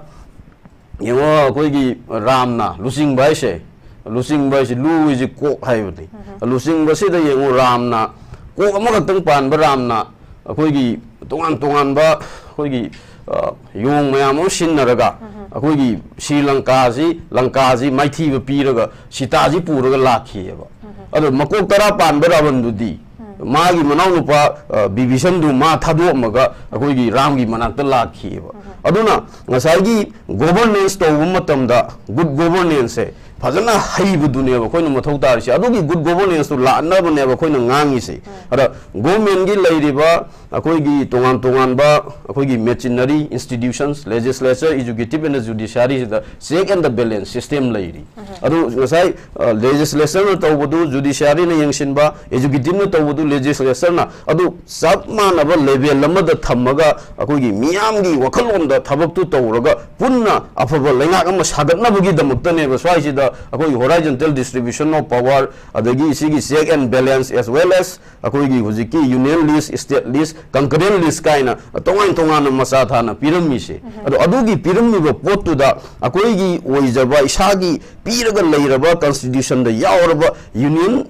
ꯌꯦꯡꯉꯣ, ꯑꯩꯈꯣꯏꯒꯤ ꯔꯥꯝꯅ ꯂꯨꯆꯤꯡꯕ ꯍꯥꯏꯁꯦ, ꯂꯨꯆꯤꯡꯕ ꯍꯥꯏꯁꯦ, ꯂꯨ ꯍꯥꯏꯁꯦ ꯀꯣꯛ ꯍꯥꯏꯕꯅꯤ꯫ ꯂꯨꯆꯤꯡꯕꯁꯤꯗ ꯌꯦꯡꯉꯣ, ꯔꯥꯝꯅ ꯀꯣꯛ ꯑꯃꯈꯛꯇꯪ ꯄꯥꯟꯕ ꯔꯥꯝꯅ ꯑꯩꯈꯣꯏꯒꯤ ꯇꯣꯉꯥꯟ ꯇꯣꯉꯥꯟꯕ ꯑꯩꯈꯣꯏꯒꯤ, ꯑ, ꯌꯣꯡ ꯃꯌꯥꯝ ꯑꯃ ꯁꯤꯟꯅꯔꯒ ꯑꯩꯈꯣꯏꯒꯤ ꯁ꯭ꯔꯤ ꯂꯪꯀꯥꯁꯤ, ꯂꯪꯀꯥꯁꯤ ꯃꯥꯏꯊꯤꯕ ꯄꯤꯔꯒ ꯁꯤꯇꯥꯁꯤ ꯄꯨꯔꯒ ꯂꯥꯛꯈꯤꯑꯕ꯫ ꯑꯗꯣ ꯃꯀꯣꯛ ꯇꯔꯥ ꯄꯥꯟꯕ ꯔꯥꯕꯟꯗꯨꯗꯤ ꯃꯥꯒꯤ ꯃꯅꯥꯎꯅꯨꯄꯥ, ꯑ, ꯕꯤꯚꯤꯁꯟꯗꯨ ꯃꯥ ꯊꯥꯗꯣꯛꯑꯝꯃꯒ ꯑꯩꯈꯣꯏꯒꯤ ꯔꯥꯝꯒꯤ ꯃꯅꯥꯛꯇ ꯂꯥꯛꯈꯤꯑꯕ꯫ ꯑꯗꯨꯅ ꯉꯁꯥꯏꯒꯤ governance ꯇꯧꯕ ꯃꯇꯝꯗ good governance ꯁꯦ ꯐꯖꯅ ꯍꯩꯕꯗꯨꯅꯦꯕ ꯑꯩꯈꯣꯏꯅ ꯃꯊꯧ ꯇꯥꯔꯤꯁꯦ꯫ ꯑꯗꯨꯒꯤ good governance ꯇꯨ ꯂꯥꯛꯅꯕꯅꯦꯕ ꯑꯩꯈꯣꯏꯅ ꯉꯥꯡꯉꯤꯁꯦ꯫ ꯑꯗ government ꯀꯤ ꯂꯩꯔꯤꯕ ꯑꯩꯈꯣꯏꯒꯤ ꯇꯣꯉꯥꯟ ꯇꯣꯉꯥꯟꯕ ꯑꯩꯈꯣꯏꯒꯤ machinery, institutions, legislature, executive and judiciary ꯁꯤꯗ check and balance system ꯂꯩꯔꯤ꯫ ꯑꯗꯨ ꯉꯁꯥꯏ, ꯑ, legislature ꯅ ꯇꯧꯕꯗꯨ judiciary ꯅ ꯌꯦꯡꯁꯤꯟꯕ, executive ꯅ ꯇꯧꯕꯗꯨ legislature ꯅ, ꯑꯗꯨ ꯆꯞ ꯃꯥꯟꯅꯕ level ꯑꯃꯗ ꯊꯝꯃꯒ ꯑꯩꯈꯣꯏꯒꯤ ꯃꯤꯌꯥꯝꯒꯤ ꯋꯥꯈꯜꯂꯣꯟꯗ ꯊꯕꯛꯇꯨ ꯇꯧꯔꯒ ꯄꯨꯟꯅ ꯑꯐꯕ ꯂꯩꯉꯥꯛ ꯑꯃ ꯁꯥꯒꯠꯅꯕꯒꯤꯗꯃꯛꯇꯅꯦꯕ ꯁ꯭ꯋꯥꯏꯁꯤꯗ ꯑꯩꯈꯣꯏꯒꯤ horizontal distribution of power, ꯑꯗꯒꯤ ꯁꯤꯒꯤ check and balance as well as ꯑꯩꯈꯣꯏꯒꯤ ꯍꯧꯖꯤꯛꯀꯤ union list, state list, concurrent list ꯀꯥꯏꯅ ꯇꯣꯉꯥꯟ ꯇꯣꯉꯥꯟꯅ ꯃꯆꯥ ꯊꯥꯅ ꯄꯤꯔꯝꯃꯤꯁꯦ꯫ ꯑꯗꯣ ꯑꯗꯨꯒꯤ ꯄꯤꯔꯝꯃꯤꯕ ꯄꯣꯠꯇꯨꯗ ꯑꯩꯈꯣꯏꯒꯤ ꯑꯣꯏꯖꯕ ꯏꯁꯥꯒꯤ ꯄꯤꯔꯒ ꯂꯩꯔꯕ constitution ꯗ ꯌꯥꯎꯔꯕ union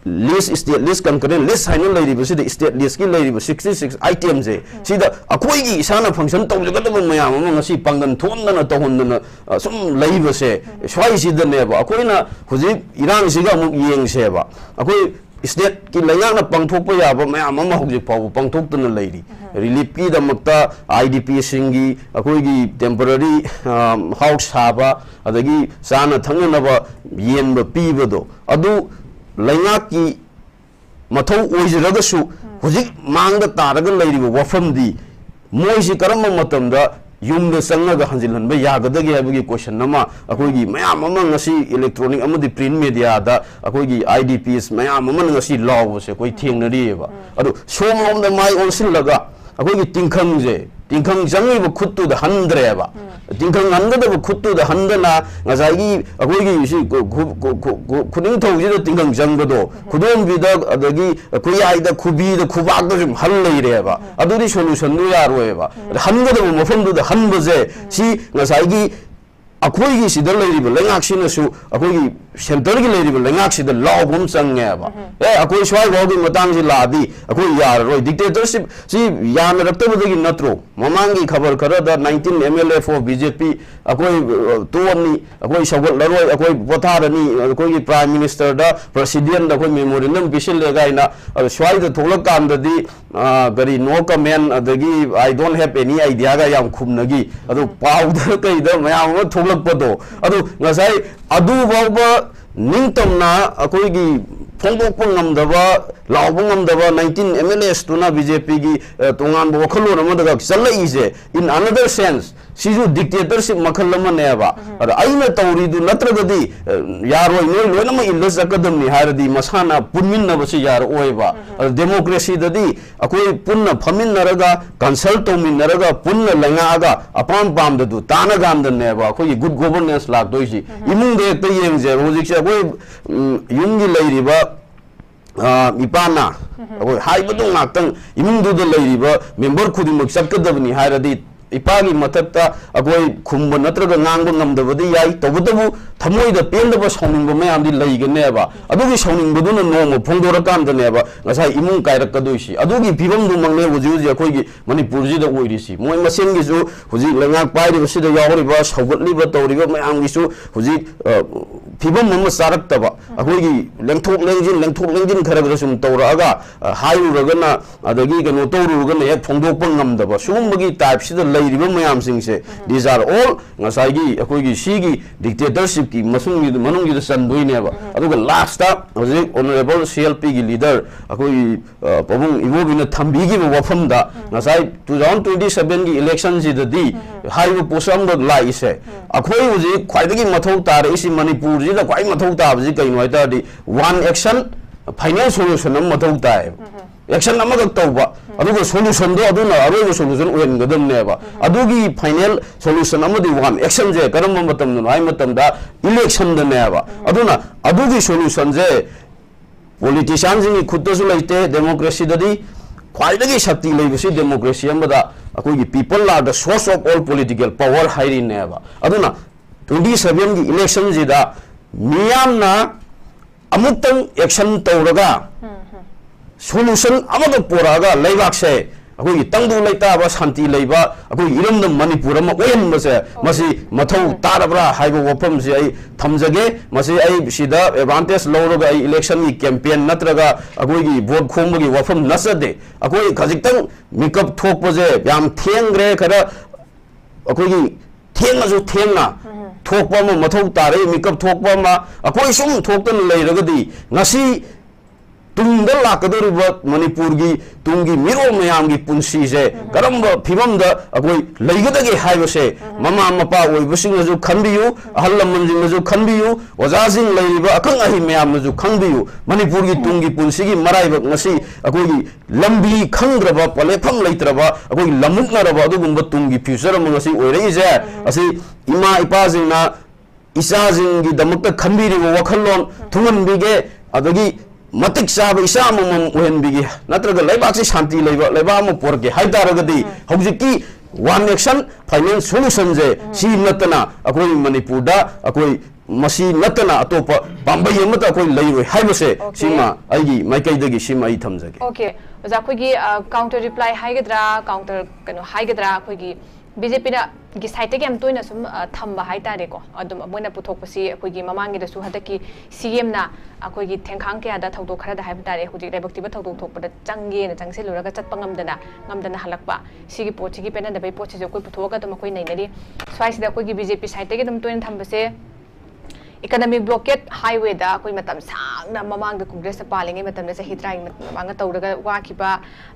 list, state list, concurrent list ꯍꯥꯏꯅ ꯂꯩꯔꯤꯕꯁꯤꯗ state list ꯀꯤ ꯂꯩꯔꯤꯕ sixty six item ꯁꯦ, ꯁꯤꯗ ꯑꯩꯈꯣꯏꯒꯤ ꯏꯁꯥꯅ function ꯇꯧꯖꯒꯗꯕ ꯃꯌꯥꯝ ꯑꯃ ꯉꯁꯤ ꯄꯥꯡꯒꯟ ꯊꯣꯛꯍꯟꯗꯅ ꯇꯧꯍꯟꯗꯅ, ꯑ, ꯁꯨꯝ ꯂꯩꯕꯁꯦ, ꯁ꯭ꯋꯥꯏꯁꯤꯗꯅꯦꯕ ꯑꯩꯈꯣꯏꯅ ꯍꯧꯖꯤꯛ ꯏꯔꯥꯡꯁꯤꯒ ꯑꯃꯨꯛ ꯌꯦꯡꯁꯦꯕ꯫ ꯑꯩꯈꯣꯏ state ꯀꯤ ꯂꯩꯉꯥꯛꯅ ꯄꯥꯡꯊꯣꯛꯄ ꯌꯥꯕ ꯃꯌꯥꯝ ꯑꯃ ꯍꯧꯖꯤꯛ ꯐꯥꯎꯕ ꯄꯥꯡꯊꯣꯛꯇꯅ ꯂꯩꯔꯤ꯫ Relief ꯀꯤꯗꯃꯛꯇ I D P ꯁꯤꯡꯒꯤ ꯑꯩꯈꯣꯏꯒꯤ temporary, ꯑ, house ꯁꯥꯕ, ꯑꯗꯒꯤ ꯆꯥꯅ ꯊꯛꯅꯅꯕ ꯌꯦꯟꯕ ꯄꯤꯕꯗꯣ, ꯑꯗꯨ ꯂꯩꯉꯥꯛꯀꯤ ꯃꯊꯧ ꯑꯣꯏꯖꯔꯒꯁꯨ, ꯍꯧꯖꯤꯛ ꯃꯥꯡꯗ ꯇꯥꯔꯒ ꯂꯩꯔꯤꯕ ꯋꯥꯐꯝꯗꯤ ꯃꯣꯏꯁꯤ ꯀꯔꯝꯕ ꯃꯇꯝꯗ ꯌꯨꯝꯗ ꯆꯪꯉꯒ ꯍꯟꯖꯤꯜꯍꯟꯕ ꯌꯥꯒꯗꯒꯦ ꯍꯥꯏꯕꯒꯤ question ꯑꯃ ꯑꯩꯈꯣꯏꯒꯤ ꯃꯌꯥꯝ ꯑꯃ ꯉꯁꯤ electronic ꯑꯃꯗꯤ print media ꯗ ꯑꯩꯈꯣꯏꯒꯤ I D Ps ꯃꯌꯥꯝ ꯑꯃꯅ ꯉꯁꯤ ꯂꯥꯎꯕꯁꯦ ꯑꯩꯈꯣꯏ ꯊꯦꯡꯅꯔꯤꯑꯕ꯫ ꯑꯗꯨ ꯁꯣꯝꯂꯣꯝꯗ ꯃꯥꯏ ꯑꯣꯟꯁꯤꯜꯂꯒ ꯑꯩꯈꯣꯏꯒꯤ ꯇꯤꯡꯈꯪꯁꯦ, ꯇꯤꯡꯈꯪ ꯆꯪꯉꯤꯕ ꯈꯨꯠꯇꯨꯗ ꯍꯟꯗ꯭ꯔꯦꯕ꯫ ꯇꯤꯡꯈꯪ ꯍꯟꯒꯗꯕ ꯈꯨꯠꯇꯨꯗ ꯍꯟꯗꯅ ꯉꯁꯥꯏꯒꯤ ꯑꯩꯈꯣꯏꯒꯤ ꯁꯤ ꯈꯨ-, ꯈꯨ-, ꯈꯨ-, ꯈꯨ-, ꯈꯨꯅꯤꯡꯊꯧꯁꯤꯗ ꯇꯤꯡꯈꯪ ꯆꯪꯕꯗꯣ, ꯈꯨꯗꯣꯝꯕꯤꯗ ꯑꯗꯒꯤ ꯈꯨꯌꯥꯏꯗ, ꯈꯨꯕꯤꯗ, ꯈꯨꯕꯥꯛꯇ ꯁꯨꯝ ꯍꯜ ꯂꯩꯔꯦꯕ꯫ ꯑꯗꯨꯗꯤ solution ꯗꯨ ꯌꯥꯔꯣꯏꯕ꯫ ꯑꯗ ꯍꯟꯒꯗꯕ ꯃꯐꯝꯗꯨꯗ ꯍꯟꯕꯁꯦ, ꯁꯤ ꯉꯁꯥꯏꯒꯤ ꯑꯩꯈꯣꯏꯒꯤ ꯁꯤꯗ ꯂꯩꯔꯤꯕ ꯂꯩꯉꯥꯛꯁꯤꯅꯁꯨ ꯑꯩꯈꯣꯏꯒꯤ ꯁꯦꯟꯇꯔꯒꯤ ꯂꯩꯔꯤꯕ ꯂꯩꯉꯥꯛꯁꯤꯗ ꯂꯥꯎꯕ ꯑꯃ ꯆꯪꯉꯦꯕ꯫ ꯑꯦ, ꯑꯩꯈꯣꯏ ꯁ꯭ꯋꯥꯏ ꯐꯥꯎꯒꯤ ꯃꯇꯥꯡꯁꯤ ꯂꯥꯛꯑꯗꯤ ꯑꯩꯈꯣꯏ ꯌꯥꯔꯔꯣꯏ꯫ Dictatorship ꯁꯤ ꯌꯥꯅꯔꯛꯇꯕꯗꯒꯤ ꯅꯠꯇ꯭ꯔꯣ? ꯃꯃꯥꯡꯒꯤ ꯈꯕꯔ ꯈꯔꯗ nineteen M L F of B J P, ꯑꯩꯈꯣꯏ, ꯑ, ꯇꯣꯛꯑꯅꯤ, ꯑꯩꯈꯣꯏ ꯁꯧꯒꯠꯂꯔꯣꯏ, ꯑꯩꯈꯣꯏ ꯄꯣꯊꯥꯔꯅꯤ, ꯑꯩꯈꯣꯏꯒꯤ Prime Ministerꯗ, Presidentꯗ ꯑꯩꯈꯣꯏ memorandum ꯄꯤꯁꯤꯜꯂꯦ ꯀꯥꯏꯅ, ꯑꯗꯣ ꯁ꯭ꯋꯥꯏꯗ ꯊꯣꯛꯂꯛꯀꯥꯟꯗꯗꯤ, ꯑ, ꯀꯔꯤ, "No comment", ꯑꯗꯒꯤ "I don't have any idea"ꯒ ꯌꯥꯝ ꯈꯨꯝꯅꯈꯤ꯫ ꯑꯗꯣ ꯄꯥꯎꯗ ꯀꯩꯗ ꯃꯌꯥꯝ ꯑꯃ ꯊꯣꯛꯂꯛꯄꯗꯣ, ꯑꯗꯨ ꯉꯁꯥꯏ ꯑꯗꯨ ꯐꯥꯎꯕ ꯅꯤꯡꯇꯝꯅ ꯑꯩꯈꯣꯏꯒꯤ ꯐꯣꯡꯗꯣꯛꯄ ꯉꯝꯗꯕ, ꯂꯥꯎꯕ ꯉꯝꯗꯕ nineteen M L As ꯇꯨꯅ B J Pꯒꯤ, ꯑ, ꯇꯣꯉꯥꯟꯕ ꯋꯥꯈꯜꯂꯣꯟ ꯑꯃꯗꯒ ꯆꯠꯂꯛꯏꯁꯦ, in another sense, ꯁꯤꯁꯨ dictatorship ꯃꯈꯜ ꯑꯃꯅꯦꯕ꯫ ꯑꯗ ꯑꯩꯅ ꯇꯧꯔꯤꯗꯨ ꯅꯠꯇ꯭ꯔꯒꯗꯤ, ꯑ, ꯌꯥꯔꯣꯏ, ꯅꯣꯏ ꯂꯣꯏꯅꯃꯛ ꯏꯜꯂ ꯆꯠꯀꯗꯕꯅꯤ ꯍꯥꯏꯔꯗꯤ ꯃꯁꯥꯅ ꯄꯨꯟꯃꯤꯟꯅꯕꯁꯤ ꯌꯥꯔꯛꯑꯣꯏꯕ꯫ ꯑꯗ democracyꯗꯗꯤ ꯑꯩꯈꯣꯏ ꯄꯨꯟꯅ ꯐꯝꯃꯤꯟꯅꯔꯒ, consult ꯇꯧꯃꯤꯟꯅꯔꯒ, ꯄꯨꯟꯅ ꯂꯩꯉꯥꯛꯑꯒ ꯑꯄꯥꯝ ꯄꯥꯝꯗꯗꯨ ꯇꯥꯅ ꯀꯥꯟꯗꯅꯦꯕ ꯑꯩꯈꯣꯏꯒꯤ good governance ꯂꯥꯛꯇꯣꯏꯁꯤ꯫ ꯏꯃꯨꯡꯗ ꯍꯦꯛꯇ ꯌꯦꯡꯁꯦꯕ꯫ ꯍꯧꯖꯤꯛꯁꯦ ꯑꯩꯈꯣꯏ, ꯎꯝ, ꯌꯨꯝꯒꯤ ꯂꯩꯔꯤꯕ, ꯑ, ꯏꯄꯥꯅ ꯑꯩꯈꯣꯏ ꯍꯥꯏꯕꯗꯨ ꯉꯥꯛꯇꯪ ꯏꯃꯨꯡꯗꯨꯗ ꯂꯩꯔꯤꯕ member ꯈꯨꯗꯤꯡꯃꯛ ꯆꯠꯀꯗꯕꯅꯤ ꯍꯥꯏꯔꯗꯤ, ꯏꯄꯥꯒꯤ ꯃꯊꯛꯇ ꯑꯩꯈꯣꯏ ꯈꯨꯝꯕ ꯅꯠꯇ꯭ꯔꯒ ꯉꯥꯡꯕ ꯉꯝꯗꯕꯗꯤ ꯌꯥꯏ, ꯇꯧꯕꯇꯕꯨ ꯊꯃꯣꯏꯗ ꯄꯦꯟꯗꯕ, ꯁꯥꯎꯅꯤꯡꯕ ꯃꯌꯥꯝꯗꯤ ꯂꯩꯒꯅꯦꯕ꯫ ꯑꯗꯨꯒꯤ ꯁꯥꯎꯅꯤꯡꯕꯗꯨꯅ ꯅꯣꯡꯃ ꯐꯣꯡꯗꯣꯔꯀꯥꯟꯗꯅꯦꯕ ꯉꯁꯥꯏ ꯏꯃꯨꯡ ꯀꯥꯏꯔꯛꯀꯗꯣꯏꯁꯤ꯫ ꯑꯗꯨꯒꯤ ꯐꯤꯕꯝꯗꯨꯃꯛꯅꯦ ꯍꯧꯖꯤꯛ ꯍꯧꯖꯤꯛ ꯑꯩꯈꯣꯏꯒꯤ ꯃꯅꯤꯄꯨꯔꯁꯤꯗ ꯑꯣꯏꯔꯤꯁꯤ꯫ ꯃꯣꯏ ꯃꯁꯦꯟꯒꯤꯁꯨ ꯍꯧꯖꯤꯛ ꯂꯩꯉꯥꯛ ꯄꯥꯏꯔꯤꯕꯁꯤꯗ ꯌꯥꯎꯔꯤꯕ, ꯁꯧꯒꯠꯂꯤꯕ, ꯇꯧꯔꯤꯕ ꯃꯌꯥꯝꯒꯤꯁꯨ ꯍꯧꯖꯤꯛ, ꯑ, ꯐꯤꯕꯝ ꯑꯃ ꯆꯥꯔꯛꯇꯕ, ꯑꯩꯈꯣꯏꯒꯤ ꯂꯦꯡꯊꯣꯛ ꯂꯦꯡꯁꯤꯟ, ꯂꯦꯡꯊꯣꯛ ꯂꯦꯡꯁꯤꯟ ꯈꯔ ꯈꯔ ꯁꯨꯝ ꯇꯧꯔꯛꯑꯒ, ꯑ, ꯍꯥꯏꯔꯨꯔꯒꯅ, ꯑꯗꯒꯤ ꯀꯩꯅꯣ ꯇꯧꯔꯨꯔꯒꯅ ꯍꯦꯛ ꯐꯣꯡꯗꯣꯛꯄ ꯉꯝꯗꯕ, ꯁꯤꯒꯨꯝꯕꯒꯤ typeꯁꯤꯗ ꯂꯩꯔꯤꯕ ꯃꯌꯥꯝꯁꯤꯡꯁꯦ, these are all ꯉꯁꯥꯏꯒꯤ ꯑꯩꯈꯣꯏꯒꯤ ꯁꯤꯒꯤ dictatorshipꯀꯤ ꯃꯁꯨꯡꯒꯤ ꯃꯅꯨꯡꯒꯤꯗ ꯆꯟꯗꯣꯏꯅꯦꯕ꯫ ꯑꯗꯨꯒ lastꯇ ꯍꯧꯖꯤꯛ Honourable C L Pꯒꯤ leader ꯑꯩꯈꯣꯏꯒꯤ, ꯑ, ꯄꯥꯕꯨꯡ ꯏꯕꯣꯕꯤꯅ ꯊꯝꯕꯤꯈꯤꯕ ꯋꯥꯐꯝꯗ, ꯉꯁꯥꯏ two thousand twenty sevenꯒꯤ electionꯁꯤꯗꯗꯤ ꯍꯥꯏꯔꯤꯕ ꯄꯣꯠꯁꯛ ꯑꯃ ꯂꯥꯛꯏꯁꯦ, ꯑꯩꯈꯣꯏ ꯍꯧꯖꯤꯛ ꯈ꯭ꯋꯥꯏꯗꯒꯤ ꯃꯊꯧ ꯇꯥꯔꯛꯏꯁꯤ, ꯃꯅꯤꯄꯨꯔꯁꯤꯗ ꯈ꯭ꯋꯥꯏ ꯃꯊꯧ ꯇꯥꯕꯁꯤ ꯀꯩꯅꯣ ꯍꯥꯏ ꯇꯥꯔꯗꯤ, one action, final solution ꯑꯃ ꯃꯊꯧ ꯇꯥꯏꯌꯦꯕ꯫ Action ꯑꯃꯈꯛ ꯇꯧꯕ, ꯑꯗꯨꯒ solutionꯗꯣ ꯑꯗꯨꯅ ꯑꯔꯣꯏꯕ solution ꯑꯣꯏꯍꯟꯒꯗꯕꯅꯦꯕ꯫ ꯑꯗꯨꯒꯤ final solution ꯑꯃꯗꯤ one actionꯁꯦ ꯀꯔꯝꯕ ꯃꯇꯝꯗꯅꯣ ꯍꯥꯏ ꯃꯇꯝꯗ, electionꯗꯅꯦꯕ꯫ ꯑꯗꯨꯅ ꯑꯗꯨꯒꯤ solutionꯁꯦ politicianꯁꯤꯡꯒꯤ ꯈꯨꯠꯇꯁꯨ ꯂꯩꯇꯦ democracyꯗꯗꯤ꯫ ꯈ꯭ꯋꯥꯏꯗꯒꯤ ꯁꯛꯇꯤ ꯂꯩꯕꯁꯤ democracy ꯑꯃꯗ ꯑꯩꯈꯣꯏꯒꯤ people are the source of all political power ꯍꯥꯏꯔꯤꯅꯦꯕ꯫ ꯑꯗꯨꯅ twenty sevenꯒꯤ electionꯁꯤꯗ ꯃꯤꯌꯥꯝꯅ ꯑꯃꯨꯛꯇꯪ action ꯇꯧꯔꯒ solution ꯑꯃꯒ ꯄꯨꯔꯛꯑꯒ ꯂꯩꯕꯥꯛꯁꯦ ꯑꯩꯈꯣꯏꯒꯤ ꯇꯪꯗꯨ ꯂꯩꯇꯥꯕ, ꯁꯥꯟꯇꯤ ꯂꯩꯕ, ꯑꯩꯈꯣꯏꯒꯤ ꯏꯔꯝꯗꯝ ꯃꯅꯤꯄꯨꯔ ꯑꯃ ꯑꯣꯏꯍꯟꯕꯁꯦ, ꯃꯁꯤ ꯃꯊꯧ ꯇꯥꯔꯕ꯭ꯔꯥ ꯍꯥꯏꯕ ꯋꯥꯐꯝꯁꯤ ꯑꯩ ꯊꯝꯖꯒꯦ꯫ ꯃꯁꯤ ꯑꯩ ꯁꯤꯗ advantage ꯂꯧꯔꯒ ꯑꯩ election ꯒꯤ campaign ꯅꯠꯇ꯭ꯔꯒ ꯑꯩꯈꯣꯏꯒꯤ vote ꯈꯣꯝꯕꯒꯤ ꯋꯥꯐꯝ ꯅꯠꯆꯗꯦ꯫ ꯑꯩꯈꯣꯏ ꯈꯖꯤꯛꯇꯪ ꯃꯤꯀꯞ ꯊꯣꯛꯄꯁꯦ ꯌꯥꯝ ꯊꯦꯡꯈ꯭ꯔꯦ, ꯈꯔ ꯑꯩꯈꯣꯏꯒꯤ ꯊꯦꯡꯉꯁꯨ ꯊꯦꯡꯅ ꯊꯣꯛꯄ ꯑꯃ ꯃꯊꯧ ꯇꯥꯔꯦ, ꯃꯤꯀꯞ ꯊꯣꯛꯄ ꯑꯃ꯫ ꯑꯩꯈꯣꯏ ꯁꯨꯝ ꯊꯣꯛꯇꯅ ꯂꯩꯔꯒꯗꯤ ꯉꯁꯤ ꯇꯨꯡꯗ ꯂꯥꯛꯀꯗꯧꯔꯤꯕ ꯃꯅꯤꯄꯨꯔꯒꯤ ꯇꯨꯡꯒꯤ ꯃꯤꯔꯣꯜ ꯃꯌꯥꯝꯒꯤ ꯄꯨꯟꯁꯤꯁꯦ ꯀꯔꯝꯕ ꯐꯤꯕꯝꯗ ꯑꯩꯈꯣꯏ ꯂꯩꯒꯗꯒꯦ ꯍꯥꯏꯕꯁꯦ ꯃꯃꯥ ꯃꯄꯥ ꯑꯣꯏꯕꯁꯤꯡꯅꯁꯨ ꯈꯟꯕꯤꯌꯨ, ꯑꯍꯜ ꯂꯃꯟꯁꯤꯡꯅꯁꯨ ꯈꯟꯕꯤꯌꯨ, ꯑꯣꯖꯥꯁꯤꯡ, ꯂꯩꯔꯤꯕ ꯑꯈꯪ ꯑꯍꯩ ꯃꯌꯥꯝꯅꯁꯨ ꯈꯪꯕꯤꯌꯨ꯫ ꯃꯅꯤꯄꯨꯔꯒꯤ ꯇꯨꯡꯒꯤ ꯄꯨꯟꯁꯤꯒꯤ ꯃꯔꯥꯏꯕꯛ ꯉꯁꯤ ꯑꯩꯈꯣꯏꯒꯤ ꯂꯝꯕꯤ ꯈꯪꯗ꯭ꯔꯕ, ꯄꯣꯠꯂꯦꯞꯐꯝ ꯂꯩꯇ꯭ꯔꯕ, ꯑꯩꯈꯣꯏꯒꯤ ꯂꯝꯃꯨꯛꯅꯔꯕ ꯑꯗꯨꯒꯨꯝꯕ ꯇꯨꯡꯒꯤ future ꯑꯃ ꯉꯁꯤ ꯑꯣꯏꯔꯛꯏꯁꯦ꯫ ꯑꯁꯤ ꯏꯃꯥ ꯏꯄꯥꯁꯤꯡꯅ ꯏꯆꯥꯁꯤꯡꯒꯤꯗꯃꯛꯇ ꯈꯟꯕꯤꯔꯤꯕ ꯋꯥꯈꯜꯂꯣꯟ ꯊꯨꯡꯍꯟꯕꯤꯒꯦ, ꯑꯗꯒꯤ ꯃꯇꯤꯛ ꯆꯥꯕ ꯏꯆꯥ ꯑꯃꯃꯝ ꯑꯣꯏꯍꯟꯕꯤꯒꯦ, ꯅꯠꯇ꯭ꯔꯒ ꯂꯩꯕꯥꯛꯁꯤ ꯁꯥꯟꯇꯤ ꯂꯩꯕ ꯂꯩꯕꯥꯛ ꯑꯃ ꯄꯨꯔꯛꯀꯦ ꯍꯥꯏ ꯇꯥꯔꯒꯗꯤ ꯍꯧꯖꯤꯛꯀꯤ one action final solution ꯁꯦ ꯁꯤ ꯅꯠꯇꯅ ꯑꯩꯈꯣꯏ ꯃꯅꯤꯄꯨꯔꯗ ꯑꯩꯈꯣꯏ ꯃꯁꯤ ꯅꯠꯇꯅ ꯑꯇꯣꯞꯄ ꯄꯥꯝꯕꯩ ꯑꯃꯠꯇ ꯑꯩꯈꯣꯏ ꯂꯩꯔꯣꯏ ꯍꯥꯏꯕꯁꯦ, Okay. ꯁꯤꯃ ꯑꯩꯒꯤ ꯃꯥꯏꯀꯩꯗꯒꯤ ꯁꯤꯃ ꯑꯩ ꯊꯝꯖꯒꯦ꯫ Okay, ꯑꯣꯖꯥ, ꯑꯩꯈꯣꯏꯒꯤ, ꯑ, counter reply ꯍꯥꯏꯒꯗ꯭ꯔꯥ, counter ꯀꯩꯅꯣ ꯍꯥꯏꯒꯗ꯭ꯔꯥ, ꯑꯩꯈꯣꯏꯒꯤ BJP ꯅ ꯒꯤ side ꯇꯒꯤ ꯌꯥꯝ ꯇꯣꯏꯅ ꯁꯨꯝ, ꯑ, ꯊꯝꯕ ꯍꯥꯏꯇꯥꯔꯦꯀꯣ꯫ ꯑꯗꯨꯝ ꯃꯣꯏꯅ ꯄꯨꯊꯣꯛꯄꯁꯤ ꯑꯩꯈꯣꯏꯒꯤ ꯃꯃꯥꯡꯒꯤꯗꯁꯨ ꯍꯟꯗꯛꯀꯤ CM ꯅ ꯑꯩꯈꯣꯏꯒꯤ ꯊꯦꯡꯈꯥꯡ ꯀꯌꯥꯗ ꯊꯧꯗꯣꯛ ꯈꯔꯗ ꯍꯥꯏꯕ ꯇꯥꯔꯦ, ꯍꯧꯖꯤꯛ ꯂꯥꯏꯕꯛ ꯊꯤꯕ ꯊꯧꯗꯣꯛ ꯊꯣꯛꯄꯗ ꯆꯪꯒꯦꯅ ꯆꯪꯁꯤꯜꯂꯨꯔꯒ ꯆꯠꯄ ꯉꯝꯗꯅ, ꯉꯝꯗꯅ ꯍꯜꯂꯛꯄ, ꯁꯤꯒꯤ ꯄꯣꯠꯁꯤꯒꯤ ꯄꯦꯟꯅꯗꯕꯒꯤ ꯄꯣꯠꯁꯤꯁꯨ ꯑꯩꯈꯣꯏ ꯄꯨꯊꯣꯛꯑꯒ ꯑꯗꯨꯝ ꯑꯩꯈꯣꯏ ꯅꯩꯅꯔꯤ꯫ ꯁ꯭ꯋꯥꯏꯁꯤꯗ ꯑꯩꯈꯣꯏꯒꯤ BJP side ꯇꯒꯤ ꯑꯗꯨꯝ ꯇꯣꯏꯅ ꯊꯝꯕꯁꯦ, economic blockade highway ꯗ ꯑꯩꯈꯣꯏ ꯃꯇꯝ ꯁꯥꯡꯅ ꯃꯃꯥꯡꯗ Congress ꯅ ꯄꯥꯜꯂꯤꯉꯩ ꯃꯇꯝꯗ ꯆꯍꯤ ꯇꯔꯥꯒꯤ ꯃꯃꯥꯡꯗ ꯇꯧꯔꯒ ꯋꯥꯈꯤꯕ,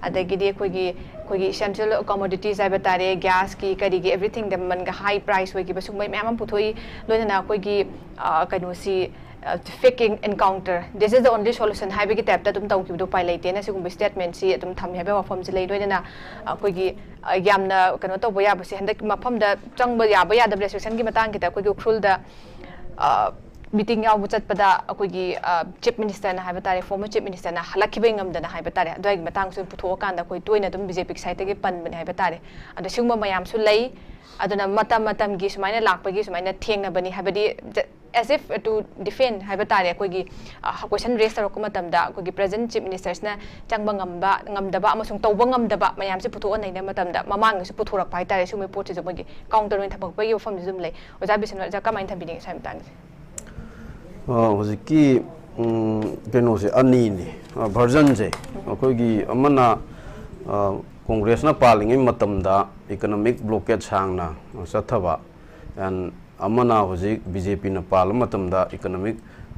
ꯑꯗꯒꯤꯗꯤ ꯑꯩꯈꯣꯏꯒꯤ, ꯑꯩꯈꯣꯏꯒꯤ essential commodities ꯍꯥꯏꯕ ꯇꯥꯔꯦ, gas ꯀꯤ ꯀꯔꯤꯒꯤ everything ꯗ ꯃꯃꯜꯒ high price ꯑꯣꯏꯈꯤꯕ, ꯁꯤꯒꯨꯝꯕ ꯃꯌꯥꯝ ꯑꯃ ꯄꯨꯊꯣꯛꯏ꯫ ꯂꯣꯏꯅꯅ ꯑꯩꯈꯣꯏꯒꯤ, ꯑ, ꯀꯩꯅꯣꯁꯤ, ꯑ, fake encounter, this is the only solution ꯍꯥꯏꯕꯒꯤ type ꯇ ꯑꯗꯨꯝ ꯇꯧꯈꯤꯕꯗꯣ ꯎꯄꯥꯏ ꯂꯩꯇꯦꯅ ꯁꯤꯒꯨꯝꯕ statement ꯁꯤ ꯑꯗꯨꯝ ꯊꯝꯃꯤ ꯍꯥꯏꯕ ꯋꯥꯐꯝꯁꯤ ꯂꯩ꯫ ꯂꯣꯏꯅꯅ ꯑꯩꯈꯣꯏꯒꯤ, ꯑ, ꯌꯥꯝꯅ ꯀꯩꯅꯣ ꯇꯧꯕ ꯌꯥꯕꯁꯦ, ꯍꯟꯗꯛ ꯃꯐꯝꯗ ꯆꯪꯕ ꯌꯥꯕ ꯌꯥꯗꯕ restriction ꯒꯤ ꯃꯇꯥꯡꯒꯤꯗ ꯑꯩꯈꯣꯏꯒꯤ ꯎꯈ꯭ꯔꯨꯜꯗ, ꯑ, meeting ꯌꯥꯎꯕ ꯆꯠꯄꯗ ꯑꯩꯈꯣꯏꯒꯤ, ꯑ, Chief Minister ꯅ ꯍꯥꯏꯕ ꯇꯥꯔꯦ, former Chief Minister ꯅ ꯍꯜꯂꯛꯈꯤꯕ ꯉꯝꯗꯅ ꯍꯥꯏꯕ ꯇꯥꯔꯦ, ꯑꯗꯨꯋꯥꯏꯒꯤ ꯃꯇꯥꯡꯁꯨ ꯄꯨꯊꯣꯛꯑꯀꯥꯟꯗ ꯑꯩꯈꯣꯏ ꯇꯣꯏꯅ ꯑꯗꯨꯝ BJP ꯒꯤ side ꯇꯒꯤ ꯄꯟꯕꯅꯦ ꯍꯥꯏꯕ ꯇꯥꯔꯦ꯫ ꯑꯗꯣ ꯁꯤꯒꯨꯝꯕ ꯃꯌꯥꯝꯁꯨ ꯂꯩ꯫ ꯑꯗꯨꯅ ꯃꯇꯝ ꯃꯇꯝꯒꯤ ꯁꯨꯃꯥꯏꯅ ꯂꯥꯛꯄꯒꯤ ꯁꯨꯃꯥꯏꯅ ꯊꯦꯡꯅꯕꯅꯤ ꯍꯥꯏꯕꯗꯤ, ꯖ-, As if to defend ꯍꯥꯏꯕ ꯇꯥꯔꯦ, ꯑꯩꯈꯣꯏꯒꯤ ꯀ꯭ꯋꯦꯁꯟ ꯔꯦꯁ ꯇꯧꯔꯛꯄ ꯃꯇꯝꯗ ꯑꯩꯈꯣꯏꯒꯤ present Chief Minister ꯁꯤꯅ ꯆꯪꯕ ꯉꯝꯕ ꯉꯝꯗꯕ ꯑꯃꯁꯨꯡ ꯇꯧꯕ ꯉꯝꯗꯕ ꯃꯌꯥꯝꯁꯦ ꯄꯨꯊꯣꯛꯑ ꯅꯩꯅꯕ ꯃꯇꯝꯗ ꯃꯃꯥꯡꯒꯤꯁꯨ ꯄꯨꯊꯣꯔꯛꯄ ꯍꯥꯏꯇꯥꯔꯦ꯫ ꯁꯤꯒꯨꯝꯕꯒꯤ ꯄꯣꯠꯁꯤꯁꯨ ꯃꯣꯏꯒꯤ ꯀꯥꯎꯟꯇꯔ ꯑꯣꯏꯅ ꯊꯝꯃꯛꯄꯒꯤ ꯋꯥꯐꯝꯁꯤꯁꯨ ꯑꯗꯨꯝ ꯂꯩ꯫ ꯑꯣꯖꯥ ꯕꯤꯁ꯭ꯋꯅꯥꯊ, ꯑꯣꯖꯥ ꯀꯃꯥꯏꯅ ꯊꯝꯕꯤꯅꯤꯡꯉꯤ ꯁ꯭ꯋꯥꯏ ꯃꯇꯥꯡꯁꯦ? ꯑ, ꯍꯧꯖꯤꯛꯀꯤ ꯎꯝ, ꯀꯩꯅꯣꯁꯦ ꯑꯅꯤꯅꯤ, ꯚꯔꯖꯟꯁꯦ꯫ ꯑꯩꯈꯣꯏꯒꯤ ꯑꯃꯅ ꯑ, ꯀꯣꯡꯒ꯭ꯔꯦꯁꯅ ꯄꯥꯜꯂꯤꯉꯩ ꯃꯇꯝꯗ economic blockade ꯁꯥꯡꯅ ꯆꯠꯊꯕ, and ꯑꯃꯅ ꯍꯧꯖꯤꯛ BJPꯅ ꯄꯥꯜꯂ ꯃꯇꯝꯗ economic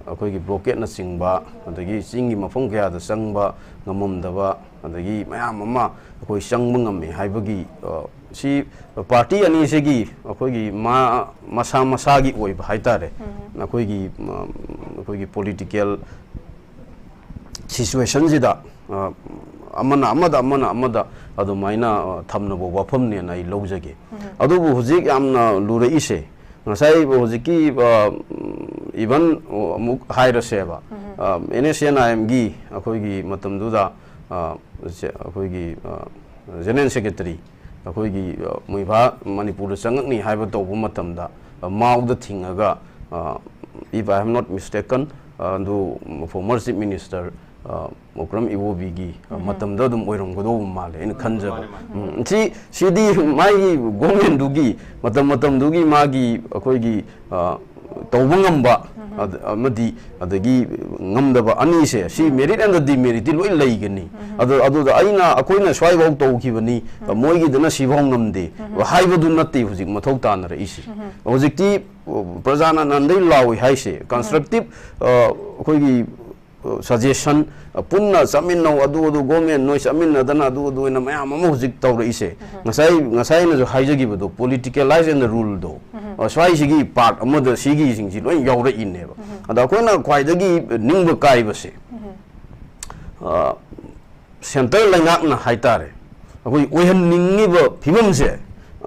ꯑꯩꯈꯣꯏꯒꯤ blockade ꯅꯆꯤꯡꯕ, ꯑꯗꯒꯤ ꯆꯤꯡꯒꯤ ꯃꯐꯝ ꯀꯌꯥꯗ ꯆꯪꯕ ꯉꯝꯃꯝꯗꯕ, ꯑꯗꯒꯤ ꯃꯌꯥꯝ ꯑꯃ ꯑꯩꯈꯣꯏ ꯆꯪꯕ ꯉꯝꯃꯤ ꯍꯥꯏꯕꯒꯤ, ꯑ, ꯁꯤ ꯄꯥꯔꯇꯤ ꯑꯅꯤꯁꯤꯒꯤ ꯑꯩꯈꯣꯏꯒꯤ ꯃꯥ ꯃꯁꯥ ꯃꯁꯥꯒꯤ ꯑꯣꯏꯕ ꯍꯥꯏꯇꯥꯔꯦ, ꯑꯩꯈꯣꯏꯒꯤ ꯑ, ꯑꯩꯈꯣꯏꯒꯤ political situationꯁꯤꯗ ꯑ, ꯑꯃꯅ ꯑꯃꯗ ꯑꯃꯅ ꯑꯃꯗ ꯑꯗꯨꯃꯥꯏꯅ ꯑ, ꯊꯝꯅꯕ ꯋꯥꯐꯝꯅꯦꯅ ꯑꯩ ꯂꯧꯖꯒꯦ꯫ ꯑꯗꯨꯕꯨ ꯍꯧꯖꯤꯛ ꯌꯥꯝꯅ ꯂꯨꯔꯛꯏꯁꯦ, ꯉꯁꯥꯏ ꯍꯧꯖꯤꯛꯀꯤ even ꯑꯃꯨꯛ ꯍꯥꯏꯔꯁꯦꯕ, NSCN-IMꯒꯤ ꯑꯩꯈꯣꯏꯒꯤ ꯃꯇꯝꯗꯨꯗ ꯑ, ꯁꯦ-, ꯑꯩꯈꯣꯏꯒꯤ ꯑ, General Secretary ꯑꯩꯈꯣꯏꯒꯤ ꯑ, ꯃꯣꯏꯚꯥ ꯃꯅꯤꯄꯨꯔꯗ ꯆꯪꯉꯛꯅꯤ ꯍꯥꯏꯕ ꯇꯧꯕ ꯃꯇꯝꯗ ꯑ, ꯃꯥꯎꯗ ꯊꯤꯡꯉꯒ ꯑ, if I am not mistaken, ꯑ, ꯑꯗꯨ former Chief Minister ꯑ, ꯃꯣꯀ꯭ꯔꯝ ꯏꯕꯣꯕꯤꯒꯤ ꯑ, ꯃꯇꯝꯗ ꯑꯗꯨꯝ ꯑꯣꯏꯔꯝꯒꯗꯧꯕ ꯃꯥꯜꯂꯦ ꯑꯩꯅ ꯈꯟꯖꯕ꯫ ꯎꯝ, ꯁꯤ ꯁꯤꯗꯤ ꯃꯥꯒꯤ ꯒꯣꯔꯃꯦꯟꯗꯨꯒꯤ ꯃꯇꯝ ꯃꯇꯝꯗꯨꯒꯤ ꯃꯥꯒꯤ ꯑꯩꯈꯣꯏꯒꯤ ꯑ, ꯇꯧꯕ ꯉꯝꯕ ꯑꯗ- ꯑꯃꯗꯤ ꯑꯗꯒꯤ ꯉꯝꯗꯕ ꯑꯅꯤꯁꯦ, ꯁꯤ merit and demerit ꯂꯣꯏ ꯂꯩꯒꯅꯤ꯫ ꯑꯗꯨ ꯑꯗꯨꯗ ꯑꯩꯅ ꯑꯩꯈꯣꯏꯅ ꯁ꯭ꯋꯥꯏꯐꯥꯎ ꯇꯧꯈꯤꯕꯅꯤ, ꯃꯣꯏꯒꯤꯗꯅ ꯁꯤꯐꯥꯎ ꯉꯝꯗꯦ ꯍꯥꯏꯕꯗꯨ ꯅꯠꯇꯦ ꯍꯧꯖꯤꯛ ꯃꯊꯧ ꯇꯥꯅꯔꯛꯏꯁꯤ꯫ ꯍꯧꯖꯤꯛꯇꯤ ꯑ, ꯄ꯭ꯔꯖꯥꯅ ꯅꯍꯥꯟꯗꯩ ꯂꯥꯎꯏ ꯍꯥꯏꯁꯦ constructive, ꯑ, ꯑꯩꯈꯣꯏꯒꯤ suggestion, ꯑ, ꯄꯨꯟꯅ ꯆꯠꯃꯤꯟꯅꯧ, ꯑꯗꯨ ꯑꯗꯨ ꯒꯣꯔꯃꯦꯟ ꯅꯣꯏ ꯆꯠꯃꯤꯟꯅꯗꯅ ꯑꯗꯨ ꯑꯗꯨ ꯑꯣꯏꯅ ꯃꯌꯥꯝ ꯑꯃ ꯍꯧꯖꯤꯛ ꯇꯧꯔꯛꯏꯁꯦ꯫ ꯉꯁꯥꯏ ꯉꯁꯥꯏ ꯑꯩꯅꯁꯨ ꯍꯥꯏꯖꯈꯤꯕꯗꯣ politicalize and ruleꯗꯣ, ꯑ, ꯁ꯭ꯋꯥꯏꯁꯤꯒꯤ part ꯑꯃꯗ ꯁꯤꯒꯤꯁꯤꯡꯁꯤ ꯂꯣꯏ ꯌꯥꯎꯔꯛꯏꯅꯦꯕ꯫ ꯑꯗ ꯑꯩꯈꯣꯏꯅ ꯈ꯭ꯋꯥꯏꯗꯒꯤ ꯅꯤꯡꯕ ꯀꯥꯏꯕꯁꯦ, ꯑ, centre ꯂꯩꯉꯥꯛꯅ ꯍꯥꯏꯇꯥꯔꯦ, ꯑꯩꯈꯣꯏ ꯑꯣꯏꯍꯟꯅꯤꯡꯉꯤꯕ ꯐꯤꯕꯝꯁꯦ,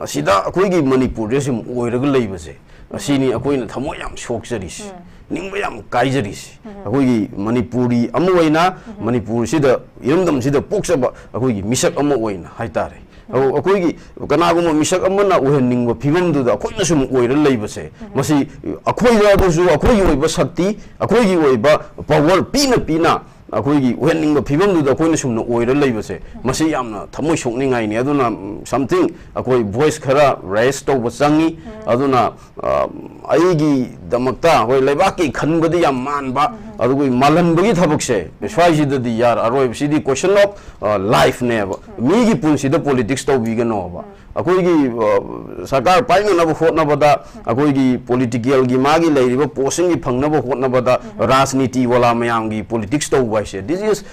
ꯑꯁꯤꯗ ꯑꯩꯈꯣꯏꯒꯤ ꯃꯅꯤꯄꯨꯔꯗ ꯁꯨꯝ ꯑꯣꯏꯔꯒ ꯂꯩꯕꯁꯦ, ꯑꯁꯤꯅꯤ ꯑꯩꯈꯣꯏꯅ ꯊꯃꯣꯏ ꯌꯥꯝ ꯁꯣꯛꯆꯔꯤꯁꯦ, ꯅꯤꯡꯕ ꯌꯥꯝ ꯀꯥꯏꯖꯔꯤꯁꯦ꯫ ꯑꯩꯈꯣꯏꯒꯤ ꯃꯅꯤꯄꯨꯔꯤ ꯑꯃ ꯑꯣꯏꯅ ꯃꯅꯤꯄꯨꯔꯁꯤꯗ, ꯏꯔꯝꯗꯝꯁꯤꯗ ꯄꯣꯛꯆꯕ ꯑꯩꯈꯣꯏꯒꯤ ꯃꯤꯁꯛ ꯑꯃ ꯑꯣꯏꯅ ꯍꯥꯏꯇꯥꯔꯦ꯫ ꯑꯩꯈꯣꯏꯒꯤ ꯀꯅꯥꯒꯨꯝꯕ ꯃꯤꯁꯛ ꯑꯃꯅ ꯑꯣꯏꯍꯟꯅꯤꯡꯕ ꯐꯤꯕꯝꯗꯨꯗ ꯑꯩꯈꯣꯏꯅ ꯁꯨꯝ ꯑꯣꯏꯔ ꯂꯩꯕꯁꯦ, ꯃꯁꯤ ꯑꯩꯈꯣꯏꯗ ꯑꯗꯨꯁꯨ ꯑꯩꯈꯣꯏꯒꯤ ꯑꯣꯏꯕ ꯁꯛꯇꯤ, ꯑꯩꯈꯣꯏꯒꯤ ꯑꯣꯏꯕ ꯄꯋꯥꯔ ꯄꯤꯅ ꯄꯤꯅ ꯑꯩꯈꯣꯏꯒꯤ ꯑꯣꯏꯍꯟꯅꯤꯡꯕ ꯐꯤꯕꯝꯗꯨꯗ ꯑꯩꯈꯣꯏꯅ ꯁꯨꯝꯅ ꯑꯣꯏꯔ ꯂꯩꯕꯁꯦ, ꯃꯁꯤ ꯌꯥꯝꯅ ꯊꯃꯣꯏ ꯁꯣꯛꯅꯤꯡꯉꯥꯏꯅꯤ꯫ ꯑꯗꯨꯅ something ꯑꯩꯈꯣꯏ ꯚꯣꯏꯁ ꯈꯔ ꯔꯦꯁ ꯇꯧꯕ ꯆꯪꯉꯤ꯫ ꯑꯗꯨꯅ ꯑꯩꯒꯤꯗꯃꯛꯇ ꯍꯣꯏ ꯂꯩꯕꯥꯛꯀꯤ ꯈꯟꯕꯗꯤ ꯌꯥꯝ ꯃꯥꯟꯕ, ꯑꯗꯨꯒ ꯃꯥꯜꯍꯟꯕꯒꯤ ꯊꯕꯛꯁꯦ ꯁ꯭ꯋꯥꯏꯁꯤꯗꯗꯤ ꯌꯥꯔꯛꯑꯔꯣꯏꯕ꯫ ꯁꯤꯗꯤ question of lifeꯅꯦꯕ꯫ ꯃꯤꯒꯤ ꯄꯨꯟꯁꯤꯗ ꯄꯣꯂꯤꯇꯤꯛꯁ ꯇꯧꯕꯤꯒꯅꯣꯕ꯫ ꯑꯩꯈꯣꯏꯒꯤ ꯁꯔꯀꯥꯔ ꯄꯥꯏꯅꯅꯕ ꯍꯣꯠꯅꯕꯗ, ꯑꯩꯈꯣꯏꯒꯤ ꯄꯣꯂꯤꯇꯤꯀꯦꯜꯒꯤ ꯃꯥꯒꯤ ꯂꯩꯔꯤꯕ ꯄꯣꯁꯁꯤꯡꯒꯤ ꯐꯪꯅꯕ ꯍꯣꯠꯅꯕꯗ ꯔꯥꯖꯅꯤꯇꯤ ꯋꯥꯂꯥ ꯃꯌꯥꯝꯒꯤ ꯄꯣꯂꯤꯇꯤꯛꯁ ꯇꯧꯕ ꯍꯥꯏꯁꯦ, this is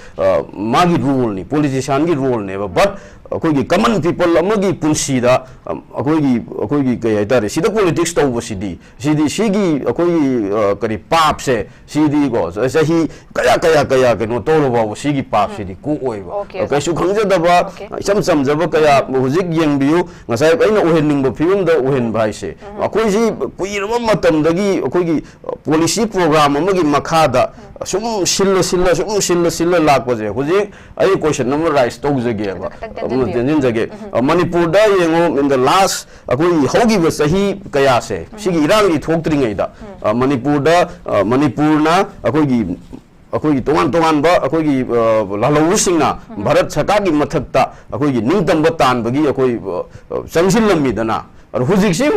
ꯃꯥꯒꯤ ꯔꯣꯜꯅꯤ, ꯄꯣꯂꯤꯇꯤꯁꯤꯌꯥꯟꯒꯤ ꯔꯣꯜꯅꯦꯕ꯫ But ꯑꯩꯈꯣꯏꯒꯤ ꯀꯃꯟ ꯄꯤꯄꯜ ꯑꯃꯒꯤ ꯄꯨꯟꯁꯤꯗ ꯑꯩꯈꯣꯏꯒꯤ ꯑꯩꯈꯣꯏꯒꯤ ꯀꯩ ꯍꯥꯏꯇꯥꯔꯦ, ꯁꯤꯗ ꯄꯣꯂꯤꯇꯤꯛꯁ ꯇꯧꯕꯁꯤꯗꯤ, ꯁꯤꯗꯤ ꯁꯤꯒꯤ ꯑꯩꯈꯣꯏꯒꯤ ꯀꯔꯤ ꯄꯥꯞꯁꯦ, ꯁꯤꯗꯤꯀꯣ ꯆꯍꯤ ꯀꯌꯥ ꯀꯌꯥ ꯀꯌꯥ ꯀꯩꯅꯣ ꯇꯧꯔ ꯐꯥꯎꯕ ꯁꯤꯒꯤ ꯄꯥꯞꯁꯤꯗꯤ ꯀꯣꯛꯑꯣꯏꯕ꯫ ꯀꯩꯁꯨ ꯈꯪꯖꯗꯕ, ꯏꯆꯝ ꯆꯝꯖꯕ ꯀꯌꯥ ꯍꯧꯖꯤꯛ ꯌꯦꯡꯕꯤꯌꯨ꯫ ꯉꯁꯥꯏ ꯑꯩꯅ ꯑꯣꯏꯍꯟꯅꯤꯡꯕ ꯐꯤꯕꯝꯗ ꯑꯣꯏꯍꯟꯕ ꯍꯥꯏꯁꯦ, ꯑꯩꯈꯣꯏꯁꯤ ꯀꯨꯏꯔꯕ ꯃꯇꯝꯗꯒꯤ ꯑꯩꯈꯣꯏꯒꯤ ꯄꯣꯂꯤꯁꯤ ꯄ꯭ꯔꯣꯒ꯭ꯔꯥꯝ ꯑꯃꯒꯤ ꯃꯈꯥꯗ ꯁꯨꯝ ꯁꯤꯜꯂ ꯁꯤꯜꯂ ꯁꯨꯝ ꯁꯤꯜꯂ ꯁꯤꯜꯂ ꯂꯥꯛꯄꯁꯦ꯫ ꯍꯧꯖꯤꯛ ꯑꯩ ꯀꯣꯏꯁꯟ ꯑꯃ ꯔꯥꯏꯁ ꯇꯧꯖꯒꯦꯕ, ꯑꯃ ꯇꯦꯟꯁꯤꯟꯖꯒꯦ꯫ ꯃꯅꯤꯄꯨꯔꯗ ꯌꯦꯡꯉꯣ, in the last ꯑꯩꯈꯣꯏꯒꯤ ꯍꯧꯈꯤꯕ ꯆꯍꯤ ꯀꯌꯥꯁꯦ, ꯁꯤꯒꯤ ꯏꯔꯥꯡꯒꯤ ꯊꯣꯛꯇ꯭ꯔꯤꯉꯩꯗ, ꯃꯅꯤꯄꯨꯔꯗ, ꯃꯅꯤꯄꯨꯔꯅ ꯑꯩꯈꯣꯏꯒꯤ ꯑꯩꯈꯣꯏꯒꯤ ꯇꯣꯉꯥꯟ ꯇꯣꯉꯥꯟꯕ ꯑꯩꯈꯣꯏꯒꯤ ꯂꯥꯜꯍꯧꯕꯁꯤꯡꯅ ꯚꯥꯔꯠ ꯁꯔꯀꯥꯔꯒꯤ ꯃꯊꯛꯇ ꯑꯩꯈꯣꯏꯒꯤ ꯅꯤꯡꯇꯝꯕ ꯇꯥꯟꯕꯒꯤ ꯑꯩꯈꯣꯏ ꯆꯪꯁꯤꯜꯂꯝꯃꯤꯗꯅ꯫ ꯑꯗꯣ ꯍꯧꯖꯤꯛꯁꯤ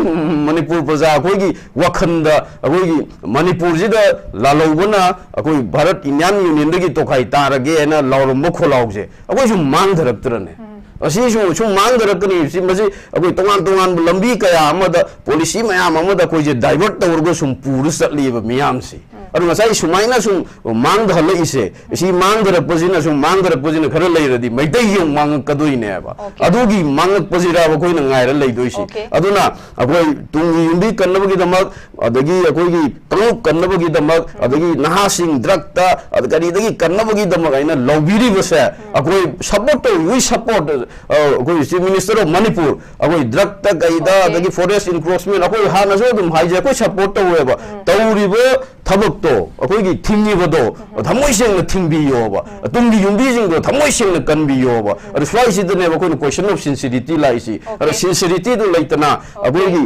ꯃꯅꯤꯄꯨꯔ ꯄ꯭ꯔꯖꯥ ꯑꯩꯈꯣꯏꯒꯤ ꯋꯥꯈꯜꯗ ꯑꯩꯈꯣꯏꯒꯤ ꯃꯅꯤꯄꯨꯔꯁꯤꯗ ꯂꯥꯜꯍꯧꯕꯅ ꯑꯩꯈꯣꯏ ꯚꯥꯔꯠ ꯏꯟꯗꯤꯌꯥꯟ ꯌꯨꯅꯤꯌꯟꯗꯒꯤ ꯇꯣꯈꯥꯏ ꯇꯥꯔꯒꯦ ꯍꯥꯏꯅ ꯂꯥꯎꯔꯝꯕ ꯈꯣꯜꯂꯥꯎꯁꯦ ꯑꯩꯈꯣꯏ ꯁꯨꯝ ꯃꯥꯡꯊꯔꯛꯇ꯭ꯔꯅꯦ? ꯑꯁꯤꯁꯨ ꯁꯨꯝ ꯃꯥꯡꯊꯔꯛꯀꯅꯤ꯫ ꯁꯤ, ꯃꯁꯤ ꯑꯩꯈꯣꯏ ꯇꯣꯉꯥꯟ ꯇꯣꯉꯥꯟꯕ ꯂꯝꯕꯤ ꯀꯌꯥ ꯑꯃꯗ, ꯄꯣꯂꯤꯁꯤ ꯃꯌꯥꯝ ꯑꯃꯗ ꯑꯩꯈꯣꯏꯁꯦ ꯗꯥꯏꯚꯔꯠ ꯇꯧꯔꯒ ꯁꯨꯝ ꯄꯨꯔ ꯆꯠꯂꯤꯕ ꯃꯤꯌꯥꯝꯁꯤ꯫ ꯑꯗꯣ ꯉꯁꯥꯏ ꯁꯨꯃꯥꯏꯅ ꯁꯨꯝ ꯃꯥꯡꯊꯍꯜꯂꯛꯏꯁꯦ, ꯁꯤ ꯃꯥꯡꯊꯔꯛꯄꯁꯤꯅ ꯁꯨꯝ ꯃꯥꯡꯊꯔꯛꯄꯁꯤꯅ ꯈꯔ ꯂꯩꯔꯗꯤ ꯃꯩꯇꯩꯒꯤ ꯑꯃꯨꯛ ꯃꯥꯡꯉꯛꯀꯗꯣꯏꯅꯦꯕ꯫ ꯑꯗꯨꯒꯤ ꯃꯥꯡꯉꯛꯄꯁꯤꯔꯕ ꯑꯩꯈꯣꯏꯅ ꯉꯥꯏꯔ ꯂꯩꯗꯣꯏꯁꯤ꯫ ꯑꯗꯨꯅ ꯑꯩꯈꯣꯏ ꯇꯨꯡꯒꯤ ꯌꯨꯝꯕꯤ ꯀꯟꯅꯕꯒꯤꯗꯃꯛ, ꯑꯗꯒꯤ ꯑꯩꯈꯣꯏꯒꯤ ꯀꯥꯡꯂꯨꯞ ꯀꯟꯅꯕꯒꯤꯗꯃꯛ, ꯑꯗꯒꯤ ꯅꯍꯥꯁꯤꯡ ꯗ꯭ꯔꯛꯇ, ꯑꯗ ꯀꯔꯤꯗꯒꯤ ꯀꯟꯅꯕꯒꯤꯗꯃꯛ ꯑꯩꯅ ꯂꯧꯕꯤꯔꯤꯕꯁꯦ, ꯑꯩꯈꯣꯏ ꯁꯞꯄꯣꯔꯠ ꯇꯧꯏ, we support, ꯑ, ꯑꯩꯈꯣꯏ Chief Minister of Manipur, ꯑꯩꯈꯣꯏ ꯗ꯭ꯔꯛꯇ ꯀꯩꯗ, ꯑꯗꯒꯤ ꯐꯣꯔꯦꯁ ꯏꯟꯀ꯭ꯔꯣꯆꯃꯦꯟ, ꯑꯩꯈꯣꯏ ꯍꯥꯟꯅꯁꯨ ꯑꯗꯨꯝ ꯍꯥꯏꯖꯩ, ꯑꯩꯈꯣꯏ ꯁꯞꯄꯣꯔꯠ ꯇꯧꯋꯦꯕ꯫ ꯇꯧꯔꯤꯕ ꯊꯕꯛꯇꯣ, ꯑꯩꯈꯣꯏꯒꯤ ꯊꯤꯡꯉꯤꯕꯗꯣ ꯊꯃꯣꯏ ꯁꯦꯡꯅ ꯊꯤꯡꯕꯤꯌꯣꯕ, ꯇꯨꯡꯒꯤ ꯌꯨꯝꯕꯤꯁꯤꯡꯗꯣ ꯊꯃꯣꯏ ꯁꯦꯡꯅ ꯀꯟꯕꯤꯌꯣꯕ꯫ ꯑꯗꯣ ꯁ꯭ꯋꯥꯏꯁꯤꯗꯅꯦꯕ ꯑꯩꯈꯣꯏꯅ question of sincerity ꯂꯥꯛꯏꯁꯤ꯫ ꯑꯗꯣ Okay. Sincerity ꯗꯨ ꯂꯩꯇꯅ ꯑꯩꯈꯣꯏꯒꯤ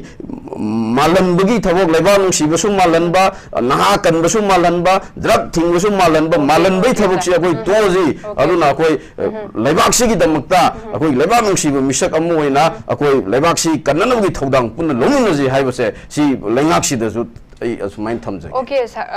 ꯃꯥꯜꯍꯟꯕꯒꯤ ꯊꯕꯛ, ꯂꯩꯕꯥꯛ ꯅꯨꯡꯁꯤꯕꯁꯨ ꯃꯥꯜꯍꯟꯕ, ꯅꯍꯥ ꯀꯟꯕꯁꯨ ꯃꯥꯜꯍꯟꯕ, drug ꯊꯤꯡꯕꯁꯨ ꯃꯥꯜꯍꯟꯕ, ꯃꯥꯜꯍꯟꯕꯒꯤ ꯊꯕꯛꯁꯤ ꯑꯩꯈꯣꯏ ꯇꯣꯛꯑꯁꯤ꯫ Okay. ꯑꯗꯨꯅ ꯑꯩꯈꯣꯏ ꯂꯩꯕꯥꯛꯁꯤꯒꯤꯗꯃꯛꯇ ꯑꯩꯈꯣꯏ ꯂꯩꯕꯥꯛ ꯅꯨꯡꯁꯤꯕ ꯃꯤꯁꯛ ꯑꯃ ꯑꯣꯏꯅ ꯑꯩꯈꯣꯏ ꯂꯩꯕꯥꯛꯁꯤ ꯀꯟꯅꯅꯕꯒꯤ ꯊꯧꯗꯥꯡ ꯄꯨꯟꯅ ꯂꯧꯃꯤꯟꯅꯁꯤ ꯍꯥꯏꯕꯁꯦ ꯁꯤ ꯂꯩꯉꯥꯛꯁꯤꯗꯁꯨ ꯑꯩ ꯑꯁꯨꯃꯥꯏꯅ ꯊꯝꯖꯒꯦ꯫ Okay, sir.